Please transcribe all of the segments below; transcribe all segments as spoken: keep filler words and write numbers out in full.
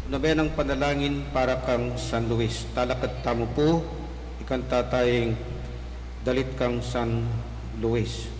Nobenang panalangin para kang San Luis. Talakad tamu pu, ikanta taya ing Dalit kang San Luis.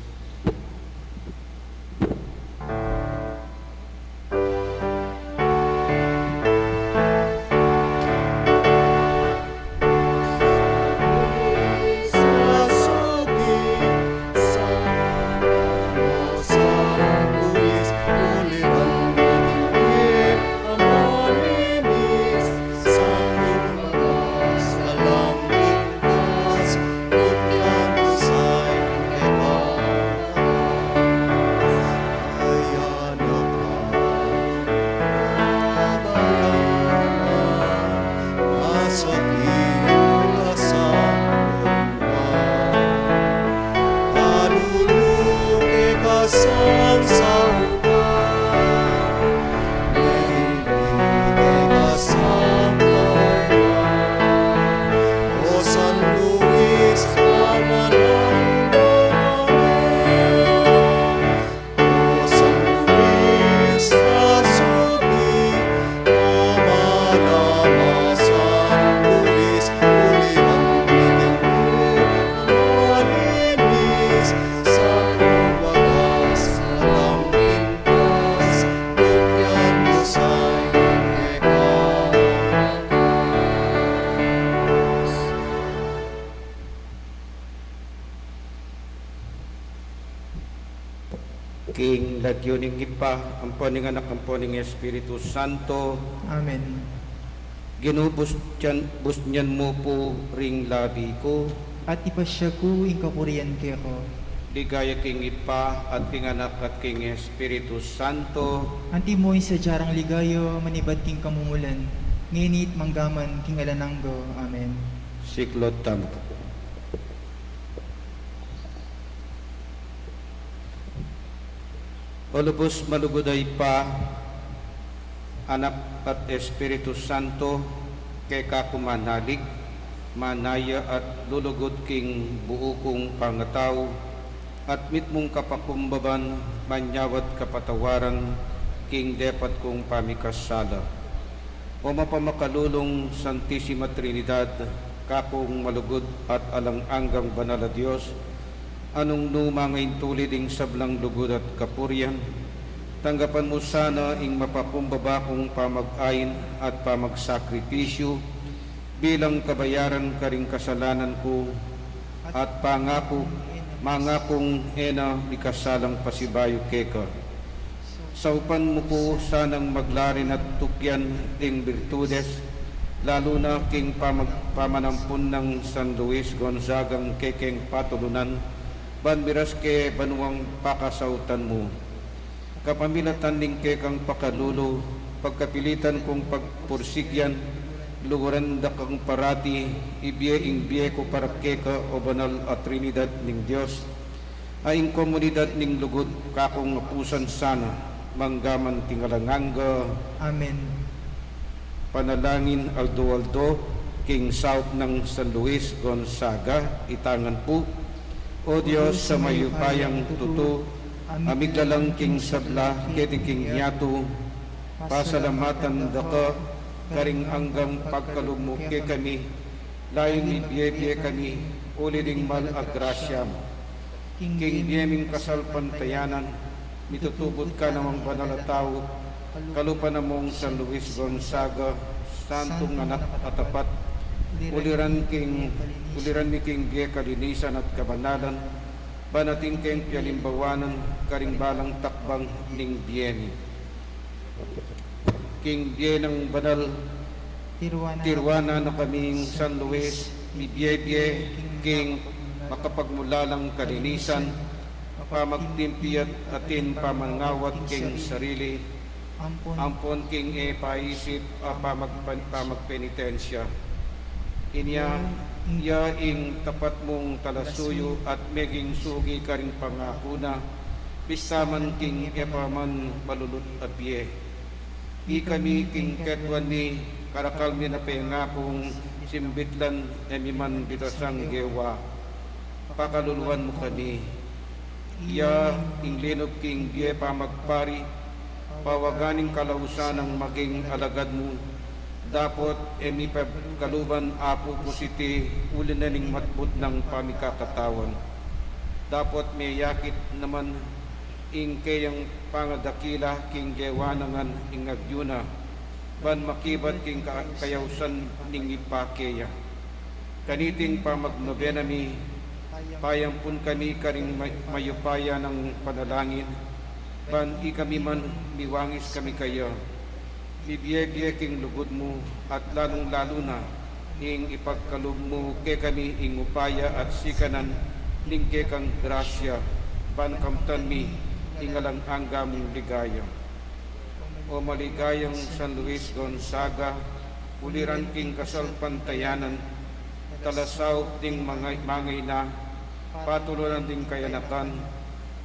King lagyu ning Ibpa, ampo ning Anak, ampo ning Espiritu Santo. Amen. Ginu, busnyan, busnyan mu pu ring labi ku. At ipasya ku ing kapurian keka. Ligaya king Ibpa, at king Anak, at king Espiritu Santo. Antimo ing sadya rang ligaya, manibat king kamumulan, ngeni at manggaman king alang angga. Amen. Siklaud tamu. O lubus malugud a Ibpa, Anak at Espiritu Santo, keka ku manalig, manaya at lulugud king buu kung pangatau, at mitmung kapakumbaban, manyawad kapatawaran king depat kung pamikasala. O mapamakalulung Santisima Trinidad, kakung malugud at alang anggang banal a Dios, a nung nu mangaintulid ing sablang lugud at kapurian, tanggapan mu sana ing mapakumbaba kung pamag-ain at pamagsakripisyu bilang kabayaran karing kasalanan ku, at pangaku, mangakung e na mikasalang pasibayu keka. Saupan mu ku sanang maglarin at tukyan ding birtudes, lalu na king pamag-, pamanampun nang San Luis Gonzagang kekeng patulunan, ban miras ke banuang pakasautan mu. Kapamilatan ning kekang pakalulu, pagkapilitan kung pagpursigyan, luguran da kang parati, ibie ing bie ku para keka, o banal a Trinidad ning Dios, a ing komunidad ning lugud kakung apusan sana, manggaman king alang angga. Amen. Panalangin aldo-aldo king saup nang San Luis Gonzaga, itangan pu. O Dios a mayupayang tutu, a miglalang king sabla keti king yatu, pasalamatan da ka karing anggang pagkalub mu kekami, layun mibie-bie kami uli ning mal a grasya mu. King bie ming kasalpantayanan, mitutubud ka namang banal a tau, kalupa na mung San Luis Gonzaga, santung anak a tapat, uliran king, uliran mi king bie kalinisan at kabanalan, ban atin keng pialimbawanan karing balang takbang ning bie mi. King bie nang banal, tiruan na kaming San Luis, mibie-bie king makapagmulalang kalinisan, pamagtimpi at atin pamangawat king sarili, ampon king e paisip a pamagpan-, pamagpenitensya. Inya, iya ing tapat mung talasuyu at meging sugi karing pangaku na, pista man king e pa man palulut a bie. Ikami king ketuan mi, karakal mi na pengakung simbitlan, e mi man bitasang gewa. Pakaluluan mu kami. Iya ing linub king bie pamagpari, Pawagan ing kalausan nang maging alagad mu, dapot e mi pagkaluban apu pu siti uli na ning matbut nang pamikakatawan. Dapot meyakit naman ing keyang pangadakila king gewa na ngan ing agyu na, ban makibat king ka-, kayausan ning Ibpa keya. Kaniting pamagnobena mi, payampun kami karing may-, mayupaya nang panalangin, ban ikami man miwangis kami keya. Mibie-bie king lugud mu, at lalung-lalu na, ing ipagkalub mu kekami ing upaya at sikanan ning kekang grasya, ban kamtan mi ing alang angga mung ligaya. O maligayang San Luis Gonzaga, uliran king kasalpantayanan, talasaup ding mangay-, mangayna, patulunan ding kayanakan,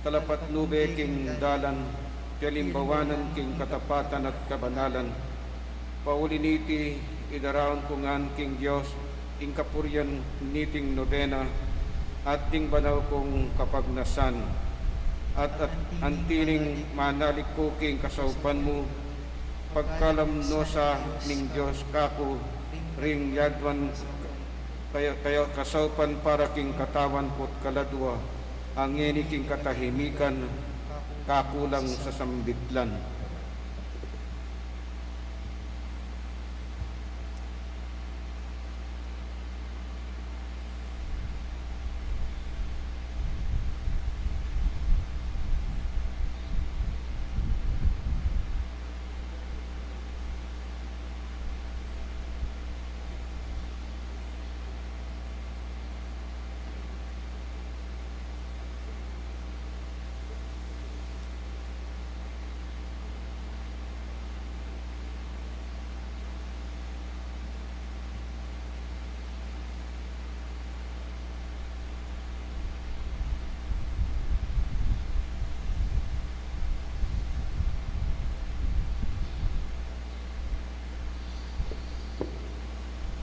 talapatnube king dalan, pialimbawanan king katapatan at kabanalan. Pauli niti, idaraun ku ngan king Dios ing kapurian niting nobena at ding banal kung kapagnasan. At, at antining manalik ku king kasaupan mu, pagkalam no sa ning Dios kaku ring yaduan kaya, kaya kasaupan para king katawan ku't kaladua, a ngeni king katahimikan kaku lang sasambitlan.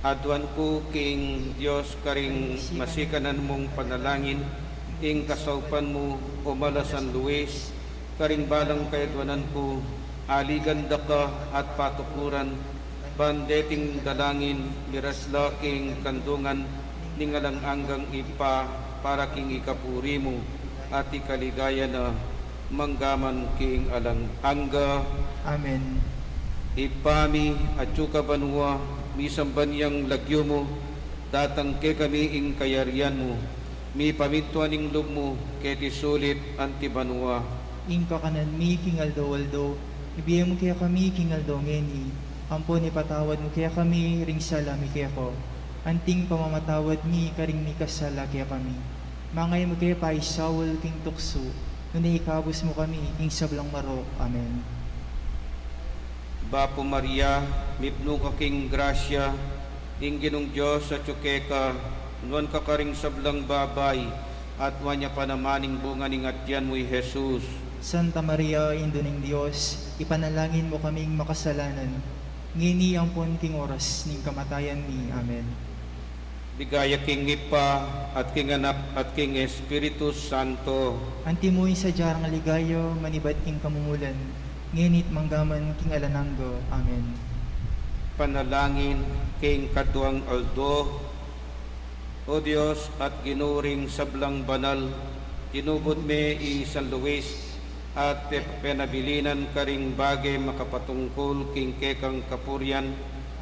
Aduan ku king Dios karing masikanan mung panalangin, ing kasaupan mu, o Mala San Luis, karing balang kayaduanan ku, aligan da ka at patukuran, ban deting dalangin, miras la king kandungan ning alang anggang Ibpa, para king ikapuri mu at ikaligaya na, manggaman king alang angga. Amen. Ibpa mi, atsu ka banua, misamban yang lagyu mu, datang kekami ing kayarian mu, mipamintuan ing lub mu, keti sulip anti banua. Ing kakanan mi king aldo-aldo, ibie mu kekami king aldo ngeni, ampon ipatawad mu kekami ring sala mi keka, anting pamamatawad mi karing mikasala kekami. Manga e mu ke paisaul king tuksu, nune ikabus mu kami king sablang marok. Amen. Bapu Maria, mipnu ka king grasya, ing Ginung Dios atyu keka, nuan ka karing sablang babai, at nuan ya pa naman ing bunga ning atian mu, i Jesus. Santa Maria, Indu ning Dios, ipanalangin mu kaming makasalanan, ngeni ampon king oras ning kamatayan mi. Amen. Ligaya king Ibpa, at king Anak, at king Espiritu Santo. Antimo ing sadya nang ligaya, manibat king kamumulan, ngeni't manggaman king alang angga. Amen. Panalangin king kaduang aldo. O Dios at Ginu ring sablang banal, tinubud me i San Luis, at pe-, penabilinan karing bage makapatungkul king kekang kapurian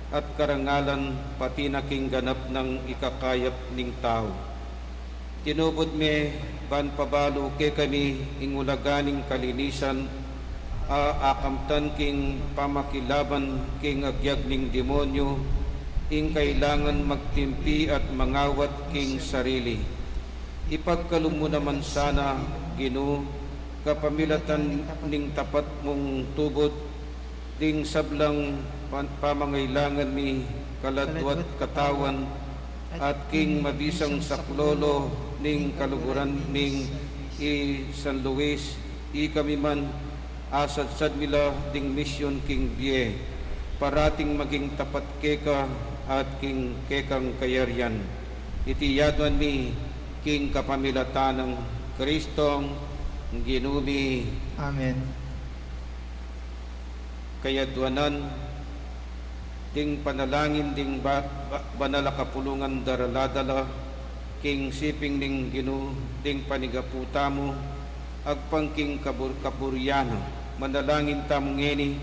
at karangalan, pati na king ganap nang ikakayap ning tau. Tinubud me ban pabalu kekami ing ulaga ning kalinisan, a akamtan king pamakilaban king agyag ning demonyu, ing kailangan magtimpi at mangawat king sarili. Ipagkalub mu naman sana, Ginu, kapamilatan ning tapat mung tubud, ding sablang pan-, pamangailangan mi, kaladua't katawan, at king mabisang saklolo ning kaluguran ming i San Luis, ikami man, asadsad mi la ding misyun king bie, parating maging tapat keka at king kekang kayarian. Iti yaduan mi king kapamilatan nang Kristong Ginu mi. Amen. Kayadwanan, ding panalangin ding ba-, ba-, banal a kapulungan daraladala king siping ning Ginu ding panigapu tamu, agpang king kabur-, kaburian na. Manalangin tamu ngeni,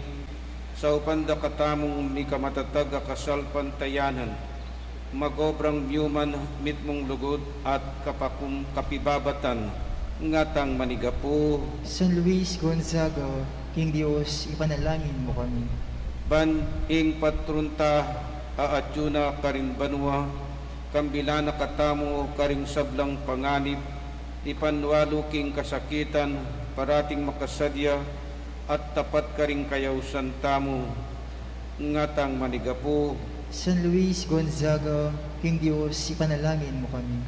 saupan da katamung mikamatatag a kasalpantayanan, magobrang miuman mitmung lugud at kapakum-, kapibabatan, ngatang manigapu. San Luis Gonzaga, king Dios, ipanalangin mu kami. Ban ing patron ta a atyu na karin banua, kambilan na katamu karing sablang panganib, ipanwalu king kasakitan, parating makasadya at tapat karing kayausan tamu, ngatang manigapu. San Luis Gonzaga, king Dios, ipanalangin mu kami.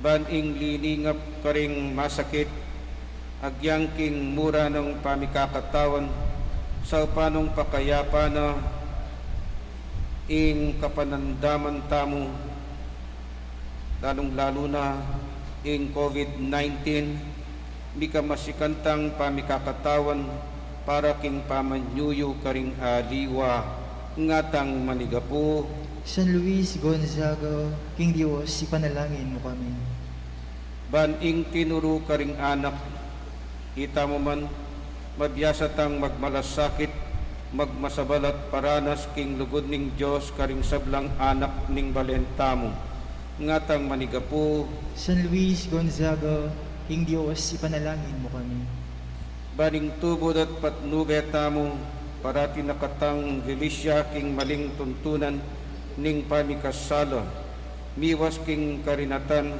Ban ing liningap karing masakit, agyang king mura nang pamikakatawan, saupan nang pakayapan na ing kapanandaman tamu, lalung-lalu na ing COVID nineteen, mikamasikan tang pamikakatawan para king pamanyuyu karing aliwa, ngatang manigapu. San Luis Gonzaga, king Dios, ipanalangin mu kami. Ban ing tinuru karing anak, itamu man, mabiasa tang magmalasakit, magmasabal at paranas king lugud ning Dios karing sablang anak ning balen tamu, ngatang manigapu. San Luis Gonzaga, king Dios, ipanalangin mu kami. Ban ing tubud at patnube tamu, parati na katang lilisya king maling tuntunan ning pamikasala, miwas king karinatan,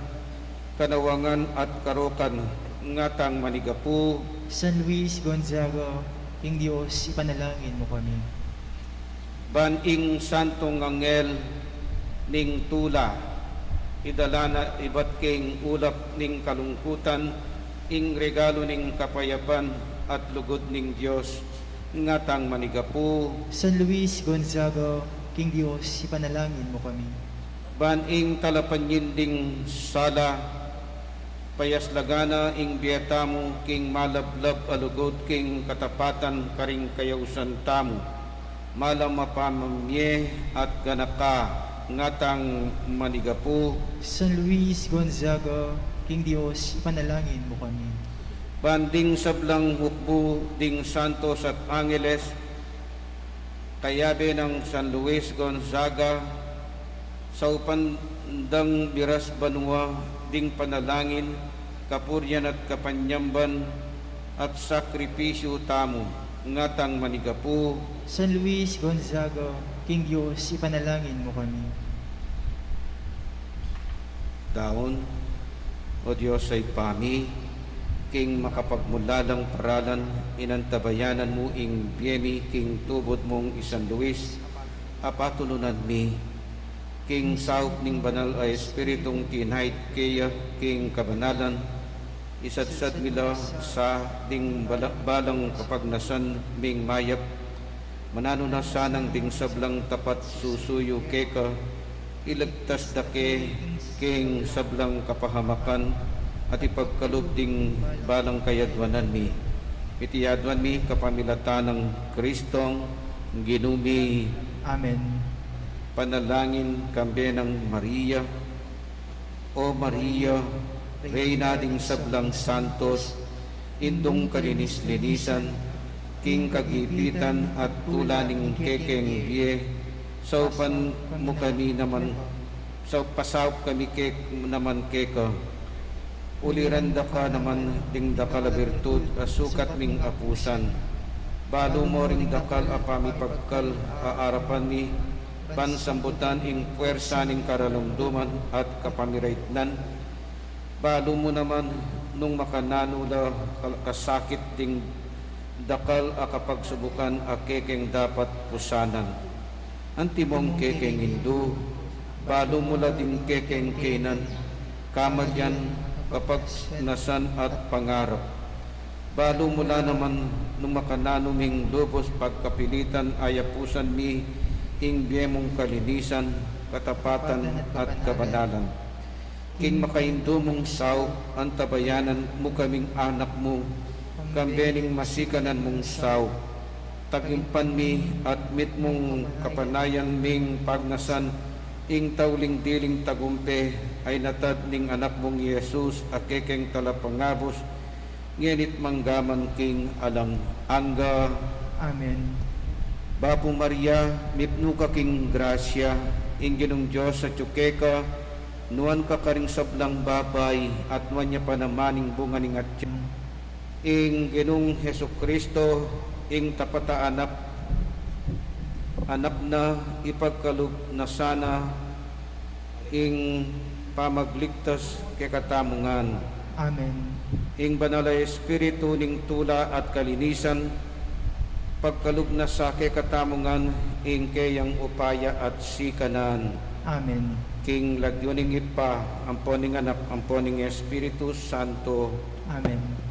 kanawangan at karokan, ngatang manigapu. San Luis Gonzaga, king Dios, ipanalangin mu kami. Ban ing santong anghel ning tula, idala na ibat king ulap ning kalungkutan, ing regalu ning kapayapan at lugud ning Dios, ngatang manigapu. San Luis Gonzaga, king Dios, ipanalangin mu kami. Ban ing talapanyinding sala, payaslagan na ing bie tamu king malablab a lugud king katapatan karing kayausan tamu, malam a pamamie at ganaka, ngatang manigapu. San Luis Gonzaga, king Dios, ipanalangin mu kami. Ban ding sablang hukbu ding santos at angeles, kayabe nang San Luis Gonzaga, saupan dang biras banua ding panalangin, kapurian at kapanyamban at sakripisyu tamu, ngatang manigapu. San Luis Gonzaga, king Dios, ipanalangin mu kami. Daun. O Dios a Ibpa mi, king makapagmulalang paralan, inantabayanan mu ing bie mi king tubud mung i San Luis, a patulunan mi, king saup ning Banal a Espiritung tinait keya king kabanalan, isadsad mi la sa ding bala-, balang kapagnasan ming mayap, mananu na sanang ding sablang tapat susuyu keka, iligtas da ke king sablang kapahamakan, at ipagkalub ding balang kayadwanan mi. Iti aduan mi kapamilatan nang Kristong Ginu mi. Amen. Panalangin kambe nang Maria. O Maria, Reyna ding sablang santos, Indung kalinis-linisan, king kagipitan at tula ning kekeng bie, saupan mu kami naman, sau-, pasaup kami ke naman keka. Uliran da ka naman ding dakal a birtud a sukat ming apusan. Balu mu ring dakal a pamipagkal a arapan mi, ban sambutan ing puersa ning karalumduman at kapamiraitnan. Balu mu naman nung makananu la kal-, kasakit ding dakal a kapagsubukan a kekeng dapat pusanan. Antimong kekeng indu, balu mu la ding kekeng kaynan, kamalian, kapagnasan at pangarap. Balu mu la naman nung makananu ming lubus pagkapilitan a yapusan mi ing bie mung kalinisan, katapatan at kabanalan. King makaindu mung saup, antabayanan mu kaming anak mu, kambe ning masikanan mung saup. Tagimpan mi at mitmung kapanayan ming pagnasan ing tauling diling tagumpe a inatad ning Anak mung Jesus a kekeng talapangabus, ngeni't mangga man king alang angga. Amen. Bapu Maria, mipnu ka king grasya, ing Ginung Dios atyu keka, nuan ka karing sablang babai, at nuan ya pa naman ing bunga ning atyan. Ing Ginung Jesucristo, ing tapat a anak, anak na, ipagkalub na sana ing pamagligtas kekatamu ngan. Amen. Ing Banal a Espiritu ning tula at kalinisan, pagkalub na sa kekatamu ngan ing keyang upaya at sikanan. Amen. King lagyu ning Ibpa, ampo ning Anak, ampo ning Espiritu Santo. Amen.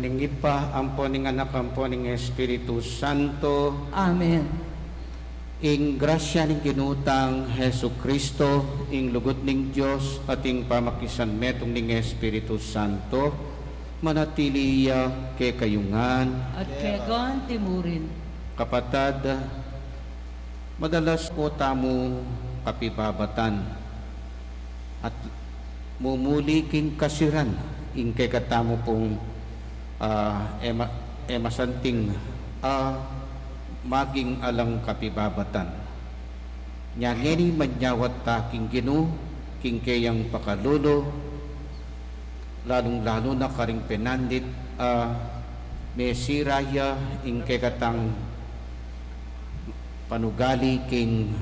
Ning Ibpa, ampo ning Anak, ampo ning Espiritu Santo. Amen. Ing grasya ning Ginu tang Jesucristo, ing lugud ning Dios, at ing pamakisanmetung ning Espiritu Santo, manatili ya kekayu ngan. At keka mu rin. Kapatad, madalas pu tamu kapibabatan at mumuli king kasiran ing kekatamu pung, ah, e ma-, e masanting, ah, maging alang kapibabatan. Nya ngeni manyawad ta king Ginu, king keyang pakalulu, lalung-lalu na karing penandit, ah, mesira ya ing kekatang panugali king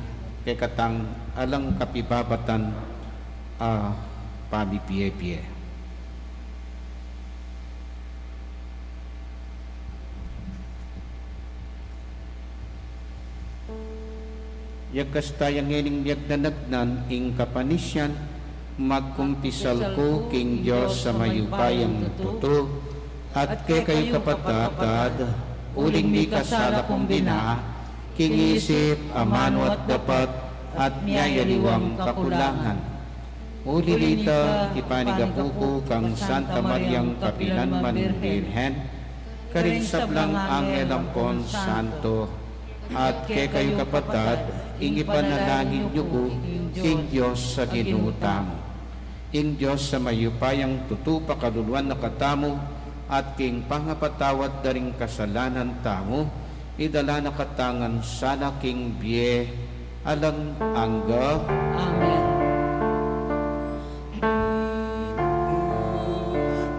kekatang alang kapibabatan a pamibie-bie. Yagkas ta ya ngening miyagnanagnan ing kapanisian, magkumpisal ku king Dios a mayupayang tutu, at kekayu kapatad, uling mikasala kung bina, king isip, amanu at dapat, at miyayaliwang kakulangan. Uli nita, ipanigapu ku kang Santa Mariang kapilanman Birhen, karing sablang anghel ampon santo, at kekayu kapatad, ing ipanalangin yu ku king Dios a Ginu tamu. Ing Dios a mayupayang tutu pakaluluan na katamu, at king pangapatawad da ring kasalanan tamu, idala na katamu ngan sana king bie alang angga. Amen.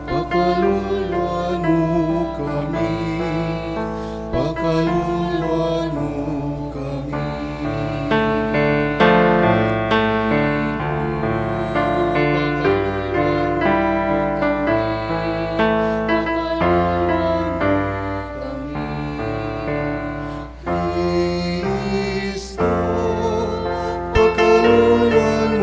Pakaluluan mu kami, pakaluluan mu kami. Pakaluluan mu kami, pakaluluan mu kami. Kristo, pakaluluan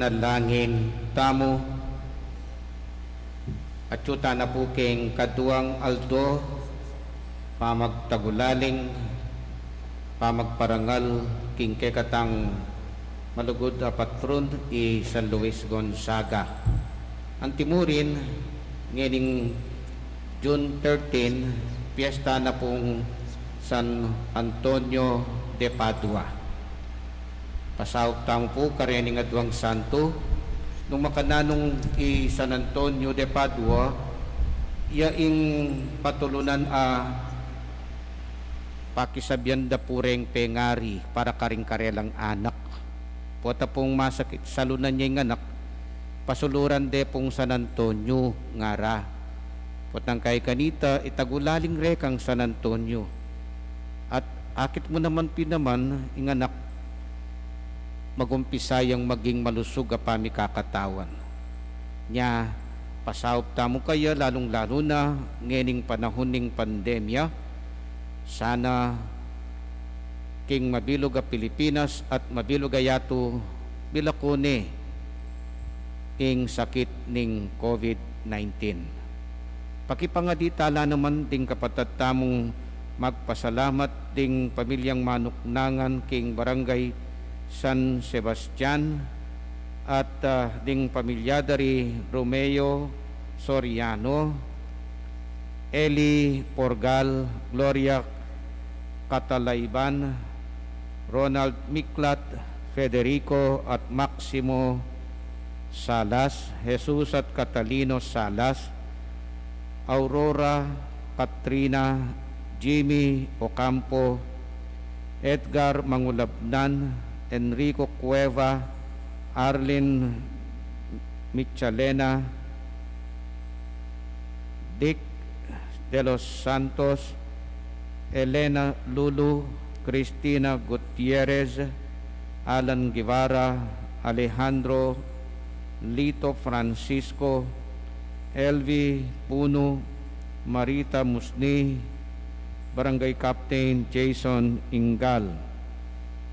Langin tamu, atyu tana pu king kaduang aldo pamagtagulaling pamagparangal king kekatang malugud a patron, i San Luis Gonzaga. Antimurin, ngening June thirteen, piyesta na pung San Antonio de Padua. Pasaup tamu pu karening aduang santo. Nung makananu i San Antonio de Padua, iya ing patulunan a pakisabian da pu reng pengari para karing karelang anak. Pota pung masakit, salunan ya ing anak, pasuluran de pung San Antonio, ngara. Potang kay kanita, itagulaling re kang San Antonio. At akit mu naman pin naman, ing anak, magumpisa yang maging malusug a pamikakatawan. Nya, pasaup tamu kaya, lalung-lalu na ngening panahun ning pandemya, sana king mabilug a Pilipinas at mabilug a yatu, bilakun ne ing sakit ning COVID nineteen. Pakipangadi tala naman ding kapatad tamung magpasalamat ding pamilyang manuknangan king Barangay San Sebastian at, ah, ding pamilya da ri Romeo Soriano, Eli Porgal, Gloria Catalayban, Ronald Miklat, Federico at Maximo Salas, Jesus at Catalino Salas, Aurora, Katrina, Jimmy Ocampo, Edgar Mangulabnan, Enrico Cueva, Arlene Michalena, Dick de los Santos, Elena Lulu, Cristina Gutierrez, Alan Guevara, Alejandro, Lito Francisco, Elvi Puno, Marita Musni, Barangay Captain Jason Ingal.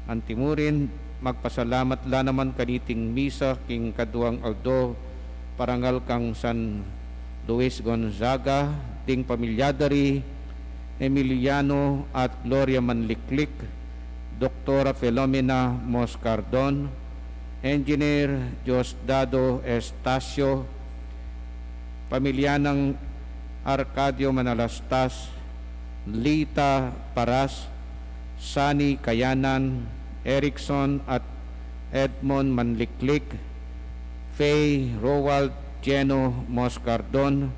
Antimurin, magpasalamat la naman kaniting misa king kaduang aldo parangal kang San Luis Gonzaga, ding pamilya da ri Emiliano at Gloria Manliklik, Doktora Filomena Moscardon, Engineer Diosdado Estacio, pamilya nang Arcadio Manalastas, Lita Paras, Sani Kayanan, Erickson at Edmond Manliklik, Faye Roald Geno Moscardon,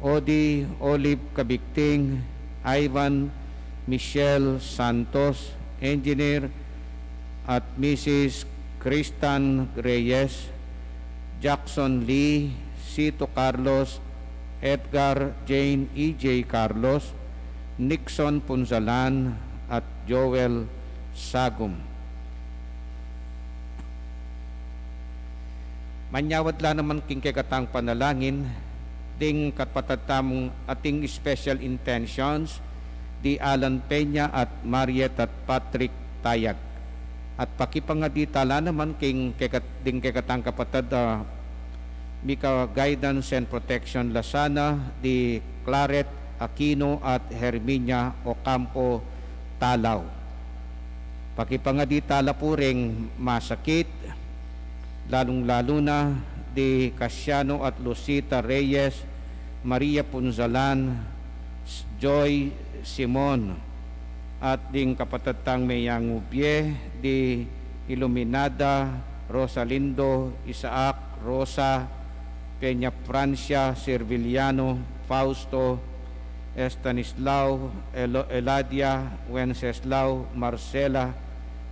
Odi Olive Kabikting, Ivan Michelle Santos, Engineer at Missus Kristan Reyes, Jackson Lee, Sito Carlos, Edgar Jane E J Carlos, Nixon Punzalan, at Joel Sagum. Manyawad la naman king kekatang panalangin ding kapatad tamung ating special intentions, di Alan Peña at Marieta at Patrick Tayag. At pakipangadi tala naman king kekat-, ding kekatang kapatad, ah, mika guidance and protection la sana, di Claret Aquino at Herminia Ocampo Talaw. Pakipangadi tala pu reng masakit, lalung-lalu na di Casiano at Lucita Reyes, Maria Punzalan, Joy Simon, at ding kapatad tang meyangubie, di Iluminada, Rosalindo, Isaac, Rosa, Peña Francia, Serviliano, Fausto, Estanislao, Elo-, Eladia, Wenceslao, Marcela,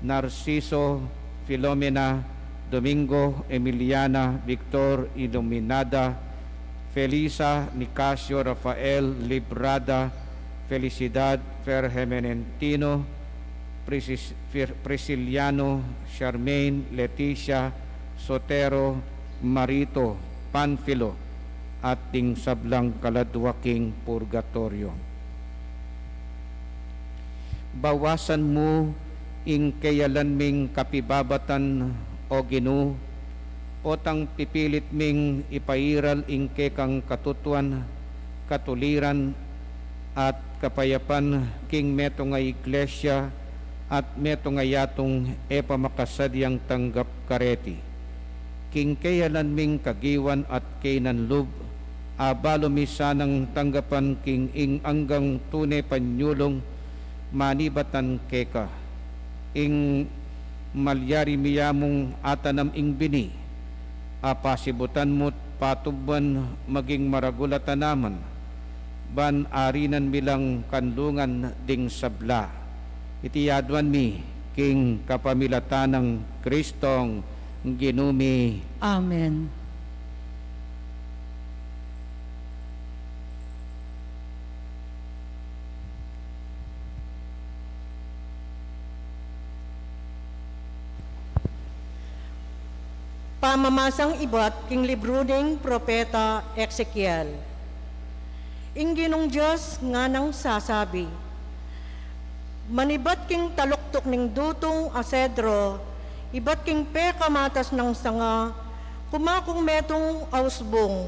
Narciso, Filomena, Domingo, Emiliana, Victor, Iluminada, Felisa, Nicasio, Rafael, Librada, Felicidad, Fer Hemenentino, Prisis-, Fir-, Prisciliano, Charmaine, Leticia, Sotero, Marito, Panfilo, at ding sablang kaladua king purgatoryo. Bawasan mu ing keyalan ming kapibabatan, O Ginu, Potang pipilit ming ipairal ing kekang katutuan, katuliran, at kapayapan king metung a iglesia at metung a yatung e pa makasadyang tanggap kareti. King keyalan ming kagiwan at kainan lub, abalu mi sanang tanggapan king ing anggang tune panyulung manibatan keka. Ing malyari mi yamung atanam ing bini, apasibutan mu't patubuan maging maragul a tanaman, ban arinan mi lang kanlungan ding sabla. Iti aduan mi king kapamilatan nang Kristong Ginu mi. Amen. Pamamasang ibat king libru ning propeta Ezekiel. Ing Ginung Dios nganang sasabi, manibat king taluktuk ning dutung a sedro, ibat king pekamatas nang sanga, kumakung metung a usbung.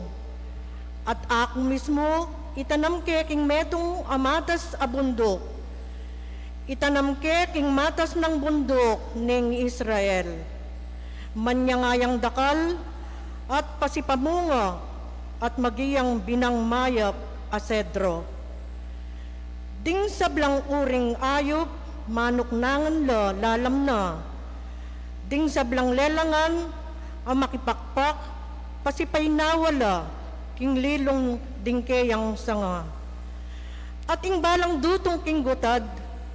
At aku mismu, itanam ke king metung a matas a bunduk. Itanam ke king matas nang bunduk ning Israel. Manyangayang dakal at pasipamunga at maging binang mayap a sedro. Ding sablang uring ayup, manuknangan la lalam na. Ding sablang lelangan a makipakpak, pasipainawa la king lilung ding keyang sanga. At ing balang dutung king gutad,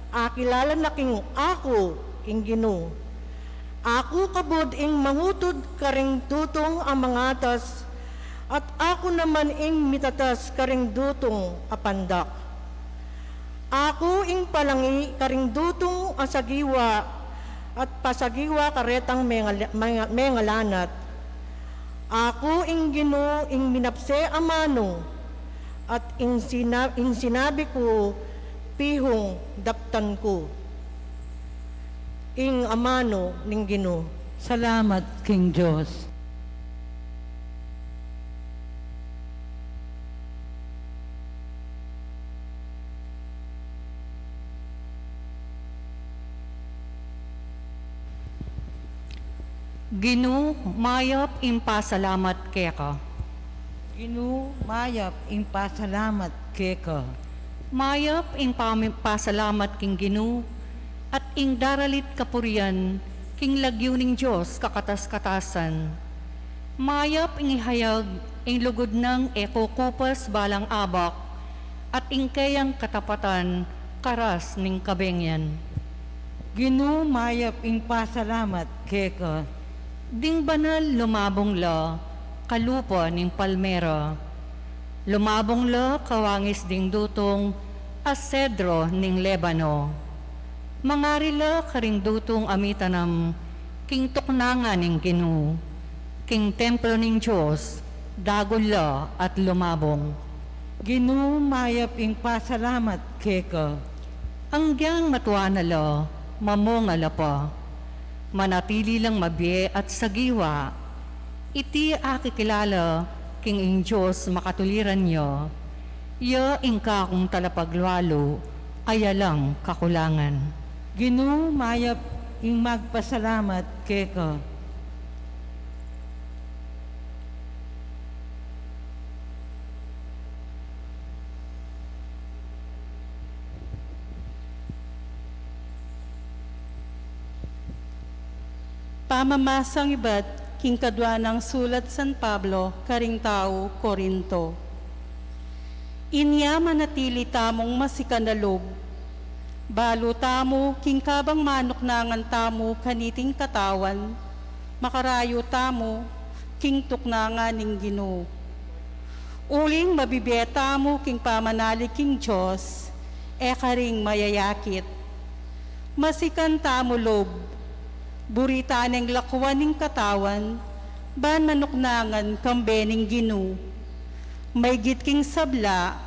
akilala na king aku ing Ginu. Aku kabud ing mangutud karing dutung a mangatas, at aku naman ing mitatas karing dutung a pandak. Aku ing palangi karing dutung a sagiwa, at pasagiwa karetang mengal-, menga-, mengalanat. Aku ing Ginu ing minapse a manu, at ing sina-, ing sinabi ku, pihung daptan ku. Ing amanu ning Ginu. Salamat king Dios. Ginu, mayap ing pasalamat keka. Ginu, mayap ing pasalamat keka. Mayap ing pami-, pasalamat king Ginu, at ing daralit kapurian king lagyu ning Dios kakatas-katasan. Mayap ing ihayag ing lugud nang e kukupas balang abak, at ing keyang katapatan karas ning kabengian. Ginu, mayap ing pasalamat keka. Ding banal lumabung la kalupa ning palmera. Lumabung la kawangis ding dutung a sedro ning Lebano. Mangari la karing dutung a mitanam king tuknangan ning Ginu, king templo ning Dios, dagul la at lumabung. Ginu, mayap ing pasalamat keka. Anggyang matua na la, mamunga la pa. Manatili lang mabie at sagiwa. Iti akikilala king ing Dios makatuliran ya. Ya ing kakung talapaglualu a alang kakulangan. Ginu, mayap ing magpasalamat keka. Pamamasang ibat king kadua nang sulat San Pablo karing tau Corinto. Inya manatili tamung masikan a lub. Balu tamu king kabang manuknangan tamu kaniting katawan, makarayu tamu king tuknangan ning Ginu. Uling mabibie tamu king pamanali king Dios, e karing mayayakit. Masikan tamu lub, buri ta neng lakuan ing katawan, ban manuknangan kambe ning Ginu. Maygit king sabla,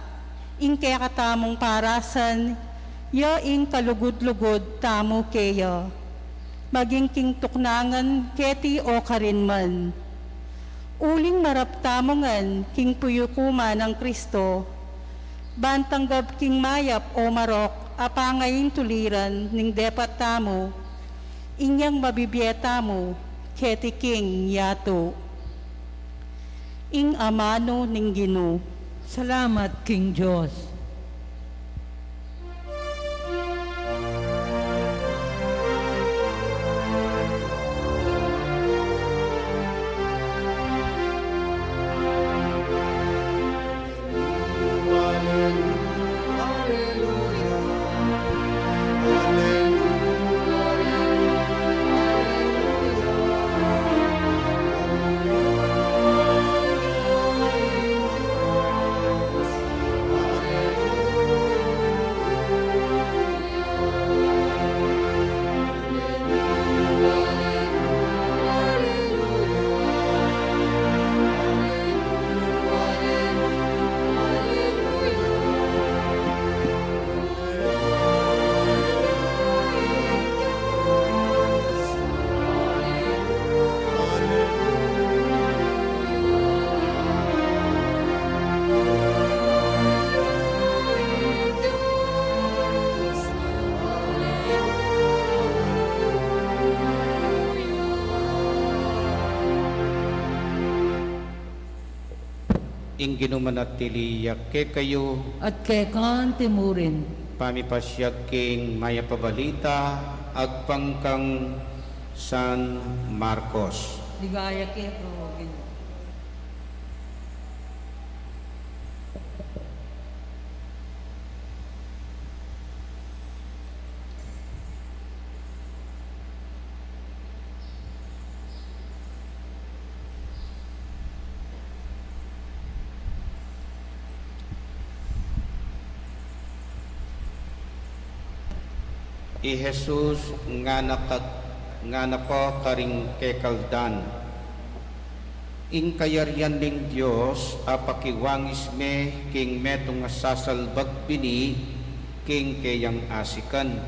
ing kekatamung parasan, ya ing kalugud-lugud tamu keya. Maging king tuknangan keti o karin man. Uling marap tamu ngan king puyukuman nang Kristo, ban tanggap king mayap o marok a pangaintuliran ning depat tamu, inyang mabibie tamu keti king yatu. Ing amanu ning Ginu. Salamat king Dios. Ing Ginu manatili ya kekayu. At keka naman murin. Pamipasiag king Mayap a Balita agpang kang San Marcos. Ligaya keka, O Ginu. I Jesus ngana ka-, ngana pa karing kekaldan, Ing kayarian ning Dios apakiwangis me king metung a sasalbag bini king keyang asikan.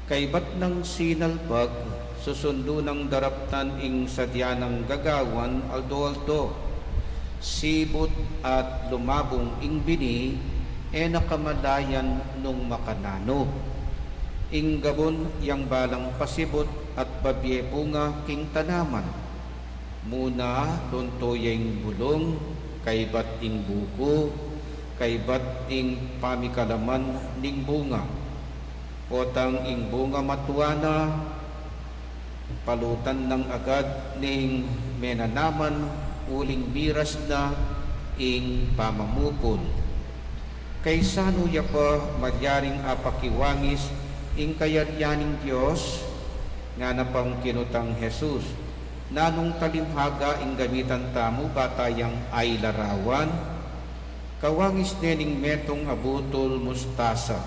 Kaybat nang sinalbag, susundu nang daraptan ing sadya nang gagawan aldo-aldo. Sibut at lumabung ing bini, e na kamalayan nung makananu. Ing gabun yang balang pasibut at babie bunga king tanaman. Muna, luntu ya ing bulung, kaybat ing buku, kaybat ing pamikalaman ning bunga. Potang ing bunga matua na, palutan nang agad ning menanaman, uling miras na ing pamamupun. Kaysanu ya pa malyaring apakiwangis ing kayarian ning Dios? Ngana pang kinutang Jesus, Nanung talimhaga ing gamitan tamu bata yang ay larawan? Kawangis ne ning metung a butul mustasa.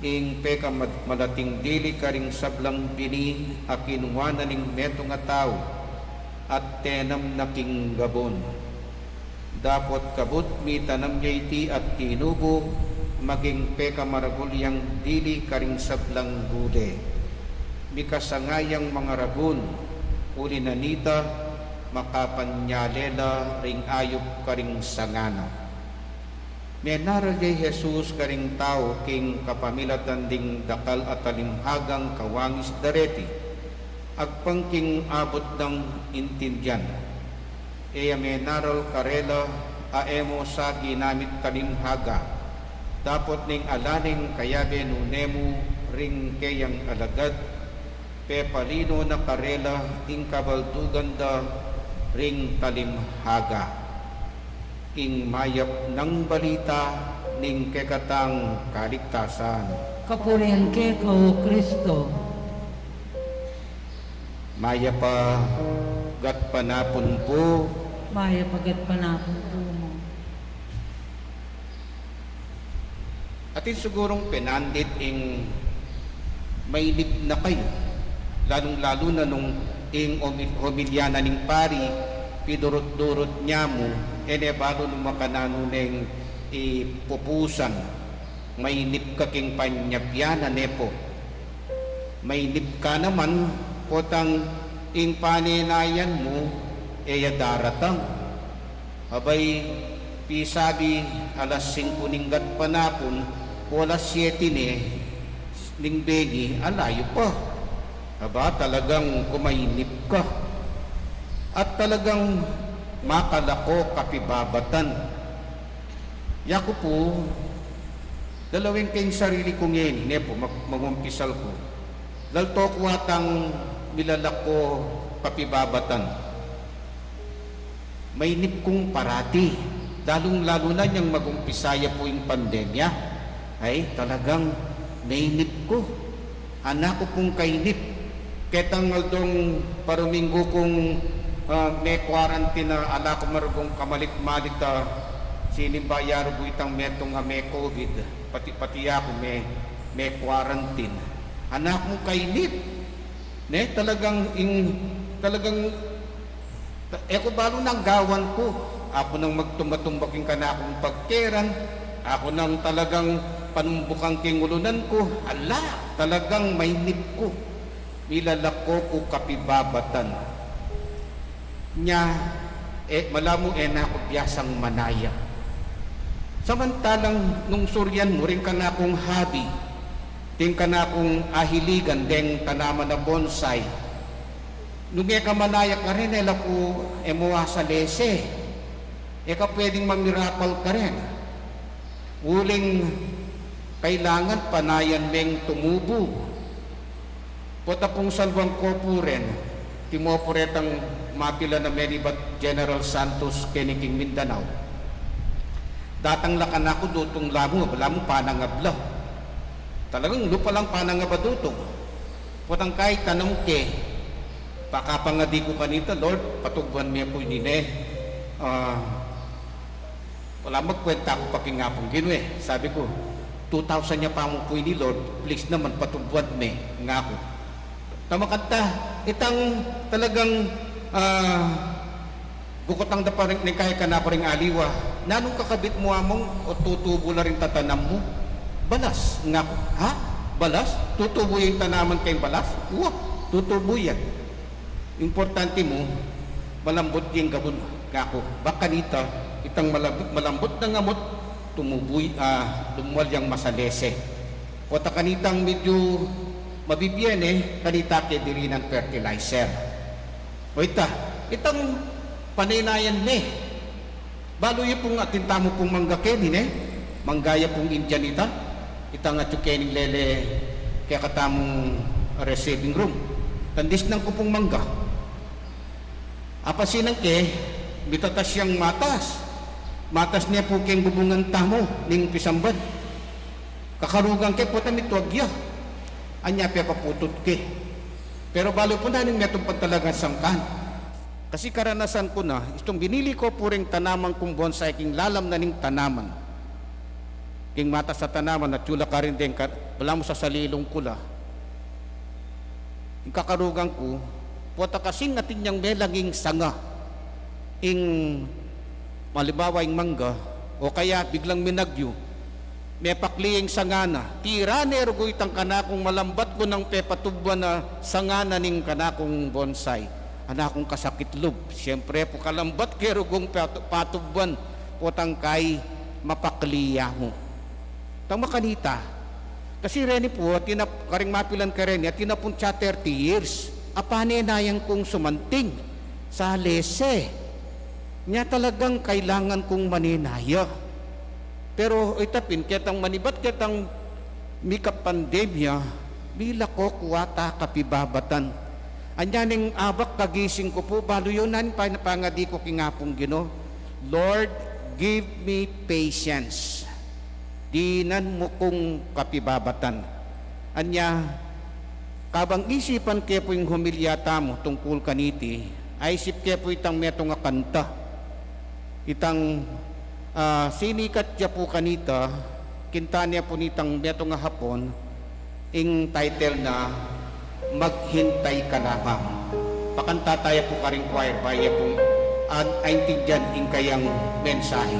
Ing pekamalating dili karing sablang bini a kinua na ning metung a tau at tenam na king gabun. Dapot kabud mitanam ya iti at tinubu, maging pekamaragul yang dili karing sablang gule. Mikasanga yang mangaragul, uli na nita, makapanyale la ring ayup karing sanga na. Menaral ya i Jesus karing tau king kapamilatan ding dakal a talimhagang kawangis dareti, agpang king abut dang intindian. E ya menaral karela a e mu sa ginamit talimhaga, dapot ning ala neng kayabe nune mu ring keyang alagad, pepalino na karela ing kabaldugan da ring talimhaga. Ing mayap nang balita ning kekatang kaligtasan. Kapurian keka, O Kristo. Mayap a gatpanapun pu. Mayap a gatpanapun pu mu. Atin sigurung penandit ing mainip na kayu, lalung-lalu na nung ing homi-, homilya na ning pari, pidurut-durut ne mu, e ne balu nung makananu neng ipupusan, mainip ka king panyabian a ne pu. Mainip ka naman, potang ing panenayan mu, e ya daratang. Abay, pisabi alas singko ning gatpanapun, o alas siyete ne ning bengi, ala yu pa. Aba, talagang kumainip ka. At talagang makalako kapibabatan. Yaku pu, lalawin ke ing sarili ku ngeni, ne pu, mag-, magumpisal ku. Lalto ku atang milalako kapibabatan. Mainip kung parati, lalung-lalu na nyang magumpisa ya pu ing pandemya. Ay, talagang mainip ku. Ana ku pung kainip. Ketang aldong paruminggu kung, ah, me-quarantine a, ala ku marugong kamalit-malit a sinimba ya rugu itang metung a me-covid, pati, pati aku me, me-quarantine. Ana kung kainip. Ne, talagang ing, talagang Ta-, e ku balu nang gawan ku. Aku nang magtumba-tumba king kanakung pagkeran. Aku nang talagang panumbukan king ulunan ku. Ala, talagang mainip ku. Milalako ku kapibabatan. Nya, e, malamu e na ku biasang manaya. Samantalang nung suryan mu ring kanakung hobby, ding kanakung ahiligan, deng tanaman a bonsai, nung e ka manaya karin, e la ku, e mu asalese. E ka pwedeng mamirapal karin. Uling kailangan panayan meng tumubu. Pota pung salwang kopu rin, timopu retang mapilan a menibat General Santos keni king Mindanao. Datang la kanaku dutung lamu, lamu panangabla. Talagang lupa lang panangaba dutung. Potang kai tanam ke, pakapangadi ku kanita, "Lord, patubuan me pu ini ne." Ah, wala, magkwenta ku pa king Apung Ginu e. Sabi ku, "Two thousand ya pa mu pu ini, Lord, please naman, patubuan me," ngaku. Tamakanta, itang talagang, ah, Bukutang da pa rin, ning kai kanaku ring aliwa, "Nanung kakabit mu, Among, o tutubu la ring tatanam mu?" "Balas," ngaku. "Ha? Balas? Tutubu ya ing tanaman keng balas?" "Wa, tutubu ya. Importante mu, malambut ya ing gabun," ngaku. Ba kanita, itang malambut, malambut nang amut, tumubu, ah, lumual yang masalese. Pota kanitang medyu mabibie ne, kanita ke dirinan fertilizer. O ita, itang panaynayan ne. Balu yu pung atin tamu pung mangga keni ne. Mangga ya pung Indian ita. Itang atyu kening lele kekatamung receiving room. Tandis nang ku pung mangga. Apasinan ke, mitatas yang matas. Matas ne pu keng bubungan tamu ning pisamban. Kakarugan ke, pota mitwag ya. Anya pepaputut ke. Pero balu pu na ning metung pang talagang sangkan. Kasi karanasan ku na, istung binili ku pu ring tanaman kung bonsai king lalam na ning tanaman. King matas a tanaman, atyu la karin deng ka-, balamu sasalilung ku la. Ing kakarugan ku, pota kasing atin yang melanging sanga. Ing, halimbawa, ing mangga, o kaya biglang minagyu, mepakli ing sanga na. Tira ne rugu itang kanakung malambat ku nang pepatubuan a sanga na ning kanakung bonsai. Anakung kasakit lub. Siyempre pu, kalambat ke rugung patu-, patubuan, potang kai mapakli ya mu. Tang makanita. Kasi reni pu, atin na, karing mapilan ke reni, atin na pung thirty years a panaynayan kung sumanting, salese. Nya talagang kailangan kung manenaya. Pero ita pin, ketang manibat, ketang mikapandemya, milako ku ata kapibabatan. Anya ning abak kagising ku pu, balu yu na ning pangadi ku king Apung Ginu, "Lord, give me patience." Dinan mu kung kapibabatan. Anya, kabang isipan ke pu ing homilya tamu tungkul kaniti, aisip ke pu itang metung a kanta. Itang, ah, sinikat ya pu kanita, kinta ne pu nitang metung a Hapon, ing title na, "Maghintay Ka Lamang." Pakanta taya pu karing choir, ba ya pung aintindian ing kayang mensahe.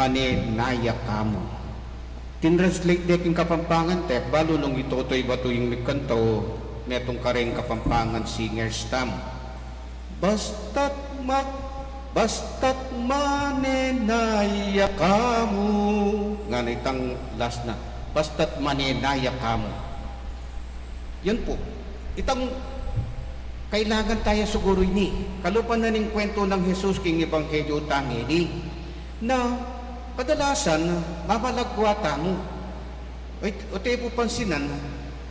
Manenaya ka mu. Tintranslate de king Kapampangan, te, balu nung itoto i batu ing mikanta o metung kareng Kapampangan singers tamu. Basta't mak-, basta't manenaya ka mu. Ngana itang last na. Basta't manenaya ka mu. Yan pu. Itang kailangan taya siguru ini. Kalupa na ning kwentu nang Jesus king Ebanghelyo tang ini, na kadalasan, mamalagwa tamu. Oy, o te pu pansinan,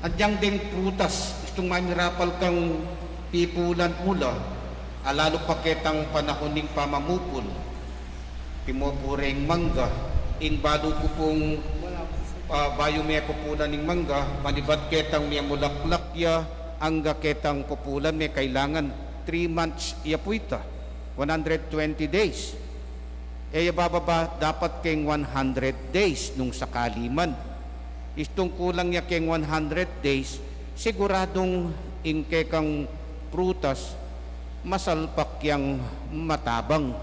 agyang deng prutas, istung mamirapal kang pipulan mu la, alalu pa ketang panahun ning pamamupul. Pimupul reng mangga, ing balu pu pung, ah, bayu me pupulan ing mangga, manibat ketang mimulaklak ya, angga ketang pupulan me kailangan three months ya pu ita, one hundred twenty days. E ya bababa dapat keng one hundred days nung sakali man. Istung kulang ya keng one hundred days, siguradung ing kekang prutas, masalpak yang matabang,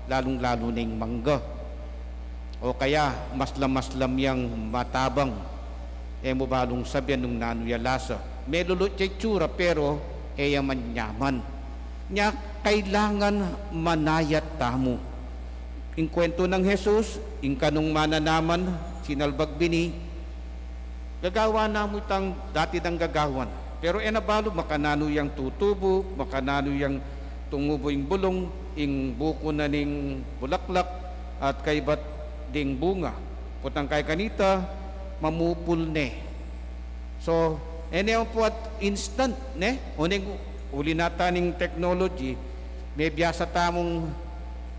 lalung-lalu na ing mangga. O kaya, maslam-maslam yang matabang. E mu balung sabian nung nanu ya lasa. Melulut ya itsura, pero e ya manyaman. Nya, kailangan manaya tamu. Ing kwentu nang Jesus, ing kanung mananaman, sinalbag bini, gagawan na mu itang dati dang gagawan. Pero e na balu makananu yang tutubu, makananu yang tumubu ing bulung, ing buku na ning bulaklak, at kaybat ding bunga. Potang kaya kanita, mamupul ne. So, e ne pu at instant, ne? Oneng uli na ta ning technology, mebiasa tamung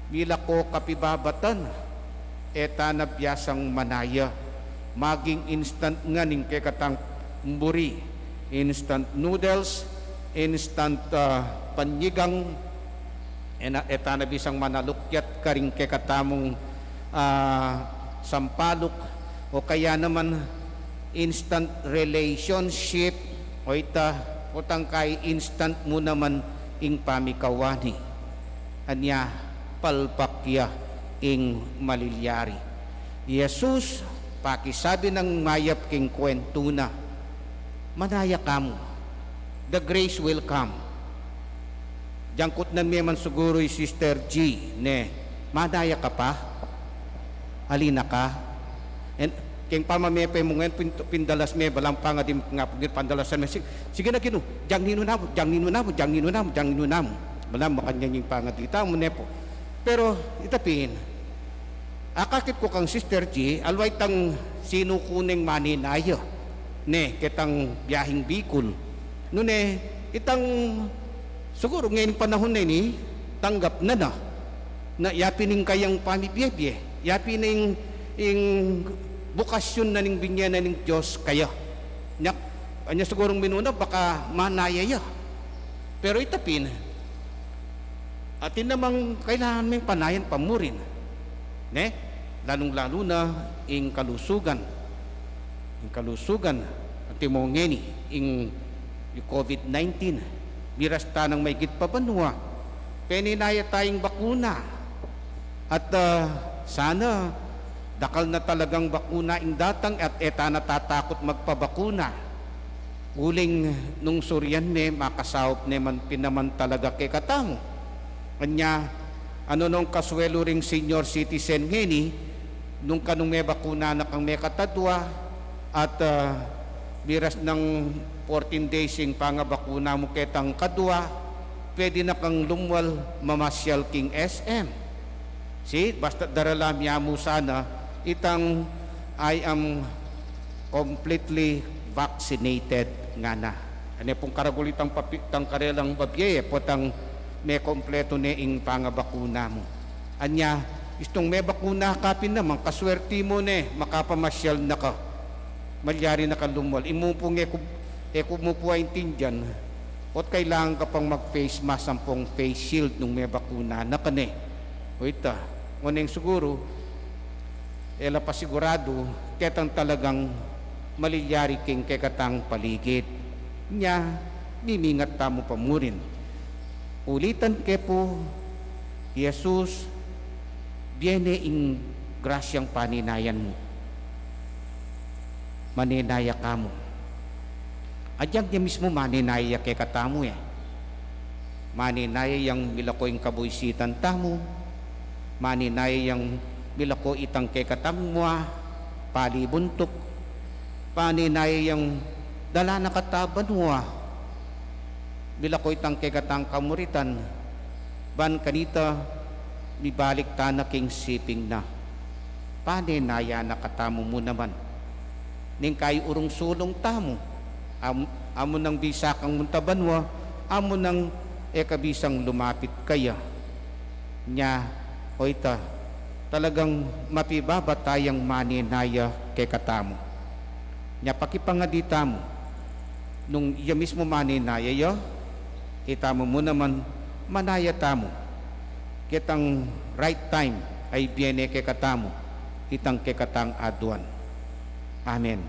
milako kapibabatan, e ta na biasang manaya. Maging instant ngan ing kekatang buri, instant noodles, instant, ah, panyigang, e na, e ta na bisang manalukyat karing kekatamung, ah, sampaluk, o kaya naman instant relationship, o ita, o tangkay instant mu naman ing pamikawani. Anya, palpak ya ing malilyari. Jesus, pakisabi nang mayap king kwentu na, manaya ka mu. The grace will come. Jangkutnan me man siguru i Sister G, ne, manaya ka pa? Ali na ka? En, keng pamamepay mu ngan, pin-, pindalas me, balang pangadi nga pu, ngin pandalasan me, si-, sige na Ginu, jang ninu namu, jang ninu namu, jang ninu namu, jang ninu namu. Balang makanyan ing pangadi tamu, ne pu. Pero, ita pin, akakit ku kang Sister G, aliwa itang sinuku neng manenaya, ne, ketang biaheng Bicol. Nune, itang, siguru ngening panahun na ini, tanggap na na. Na, yapin ing kayang pamibie-bie, yapin ing, ing bukasyon na ning binie na ning Dios kaya. Nya, anya sigurung minuna, baka manaya ya. Pero ita pin, atin namang kailangan meng panayan pa mu rin, ne? Lalung-lalu na ing kalusugan. Ing kalusugan, atin mu ngeni, ing, ing COVID nineteen, miras ta nang maigit pa banua, penenaya tayang bakuna. At, ah, sana, dakal na talagang bakuna ing datang at e ta na tatakut magpabakuna. Uling nung surian ne, makasaup ne man pin naman talaga kekatamu. Anya, anu nung kasuelu ring senior citizen ngeni, nung kanung mebakuna na kang mekatadua, at, ah, miras nang fourteen days ing pangabakuna mu ketang kadua, pwede na kang lumwal mamasyal king S M. Si, basta daralam ya mu sana itang "I am completely vaccinated" ngana. Ane pung karagul itang papi-, tang karelang babie, e potang mekompletu ne ing pangabakuna mu. Anya, istung mebakuna ka pin naman, kaswerti mu ne, makapamasyal na ka. Malyari na kang lumwal. Imu pung e ku, e ku mu pu aintindian, ot kailangan ka pang mag-face mask ampong face shield nung mebakuna na ka ne. O ita, nguneng siguru, e la pasiguradu ketang talagang malilyari king kekatang paligid. Nya, mimingat tamu pa mu rin. Ulitan ke pu, i Jesus, bie ne ing Grasyang paninayan mu. Maninaya ka mu. Agyang ya mismu maninaya ya kekatamu, e. Maninaya yang milako ing kabuisitan tamu. Maninaya yang milako itang kekatang mua palibuntuk. Maninaya yang dala na kata banua. Milako itang kekatang kamuritan, ban kanita mibalik tana king siping na. Paninaya na katamu mu naman. Ning kayu urung sulung tamu, am-, amu nang bisa kang munta banua, amu nang e ka bisang lumapit kaya. Nya, o ita, talagang mapibabata yang maninaya kekatamu. Nya pakipangadi tamu, nung iya mismu maninaya ya, itamu mu naman manaya tamu. Ketang right time a ibie ne kekatamu itang kekatang aduan. Amen.